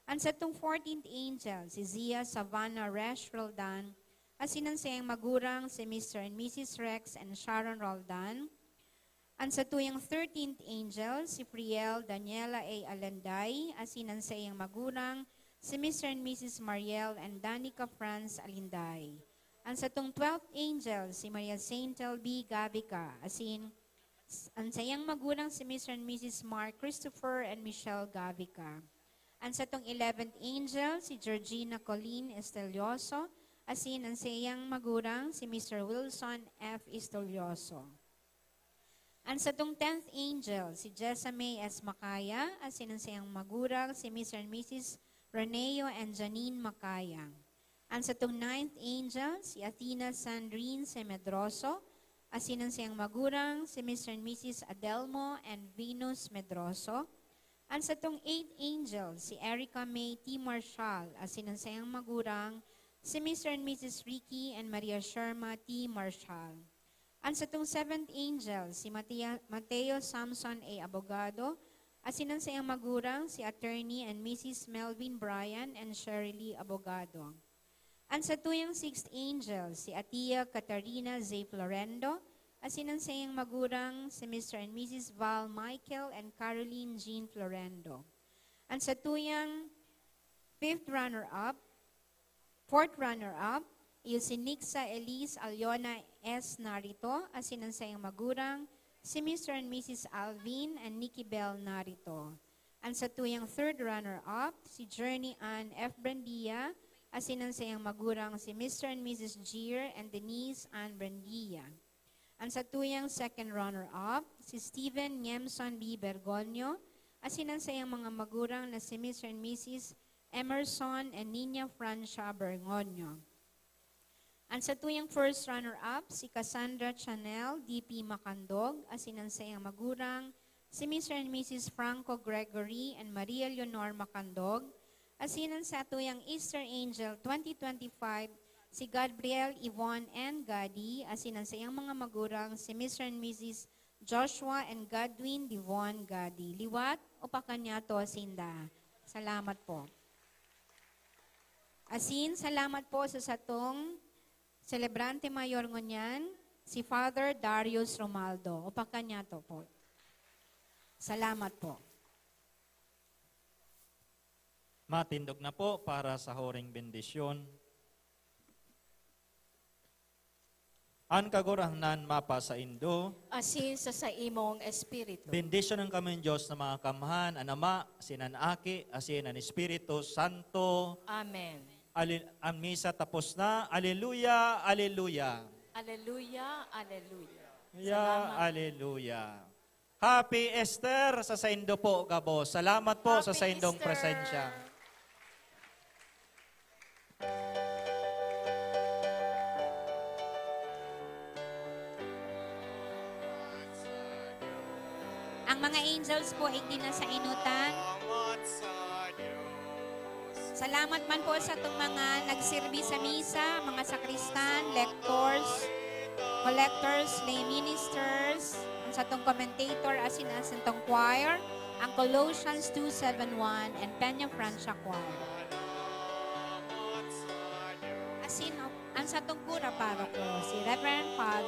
An satong fourteenth angel, si Zia Savannah Resh Roldan, asin an saiyang magurang, si Mister and Missus Rex and Sharon Roldan. An satuyang thirteenth angel, si Friel Daniela A. Alenday, asin an saiyang magurang, si Mister and Missus Mariel and Danica Franz Alenday. An satong twelfth angel, si Maria Saintel B. Gavica, asin s-, an saiyang magurang, si Mister and Missus Mark Christopher and Michelle Gavica. An satong eleventh angel, si Georgina Colleen Estelioso, asin an saiyang magurang, si Mister Wilson F. Estelioso. An satong tenth angel, si Jessa May S. Macaya, asin an saiyang magurang, si Mister and Missus Reneo and Janine Macaya. An satong ninth angel, si Athena Sandrine C. Medroso, asin an saiyang magurang, si Mister and Missus Adelmo and Venus Medroso. An satong eighth angel, si Erica May T. Marshall, asin an saiyang magurang, si Mister and Missus Ricky and Maria Sherma T. Marshall. An satong seventh angel, si Matia-, Mateo Samson A. Abogado, asin an saiyang magurang, si Attorney and Missus Melvin Bryan and Shirley Abogado. An satuyang sixth angel, si Atia Katarina Z. Florendo, asin an saiyang magurang, si Mister and Missus Val Michael and Caroline Jean Florendo. An satuyang fifth runner-up, fourth runner-up, iyo si Nixa Elise Aliona S. Narito, asin an saiyang magurang, si Mister and Missus Alvin and Nikki Bell Narito. An satuyang third runner-up, si Journey Ann F. Brandia, asin an saiyang magurang, si Mister and Missus Jeer and Denise Ann Brandia. An satuyang second runner-up, si Steven Niemson B. Bergonio, asin an saiyang mga magurang na si Mister and Missus Emerson and Nina Francia Bergonio. An satuyang first runner-up, si Cassandra Chanel D P Macandog, asin an saiyang magurang, si Mister and Missus Franco Gregory and Maria Leonor Macandog, asin an satuyang Easter Angel twenty twenty-five, si Gabriel Yvonne N. Gadi, asin an saiyang mga magurang, si Mister and Missus Joshua and Godwin Divon Gadi. Liwat, upakan niyato sinda. Salamat po. Asin, salamat po sa satong selebrante mayor ngunyan, si Father Darius Romaldo. Upakan niyato po. Salamat po. Matindog na po para sa huring bendisyon. An Kagurangnan mapasaindo. Asin sa saimong espiritu. Bendisyonan kami nin Dios na mga kaamahan, an Ama, asin an Aki, asin an Espiritu Santo. Amen. Ali-, an misa tapos na. Aleluya, aleluya. Aleluya, aleluya. Ya, Salamat. Aleluya. Happy Easter sa saindo po gabos. Salamat po sa Happy saindong Easter. Presensya. Ang mga angels po igdi na sa inutan. Salamat man po sa itong mga nagserbi sa misa, mga sakristan, lectors, collectors, lay ministers, ang satong commentator, asin ang satong choir, ang Colossians two seven one and Peña Francia Choir. Asin ang satong kura paroko, si Reverend Father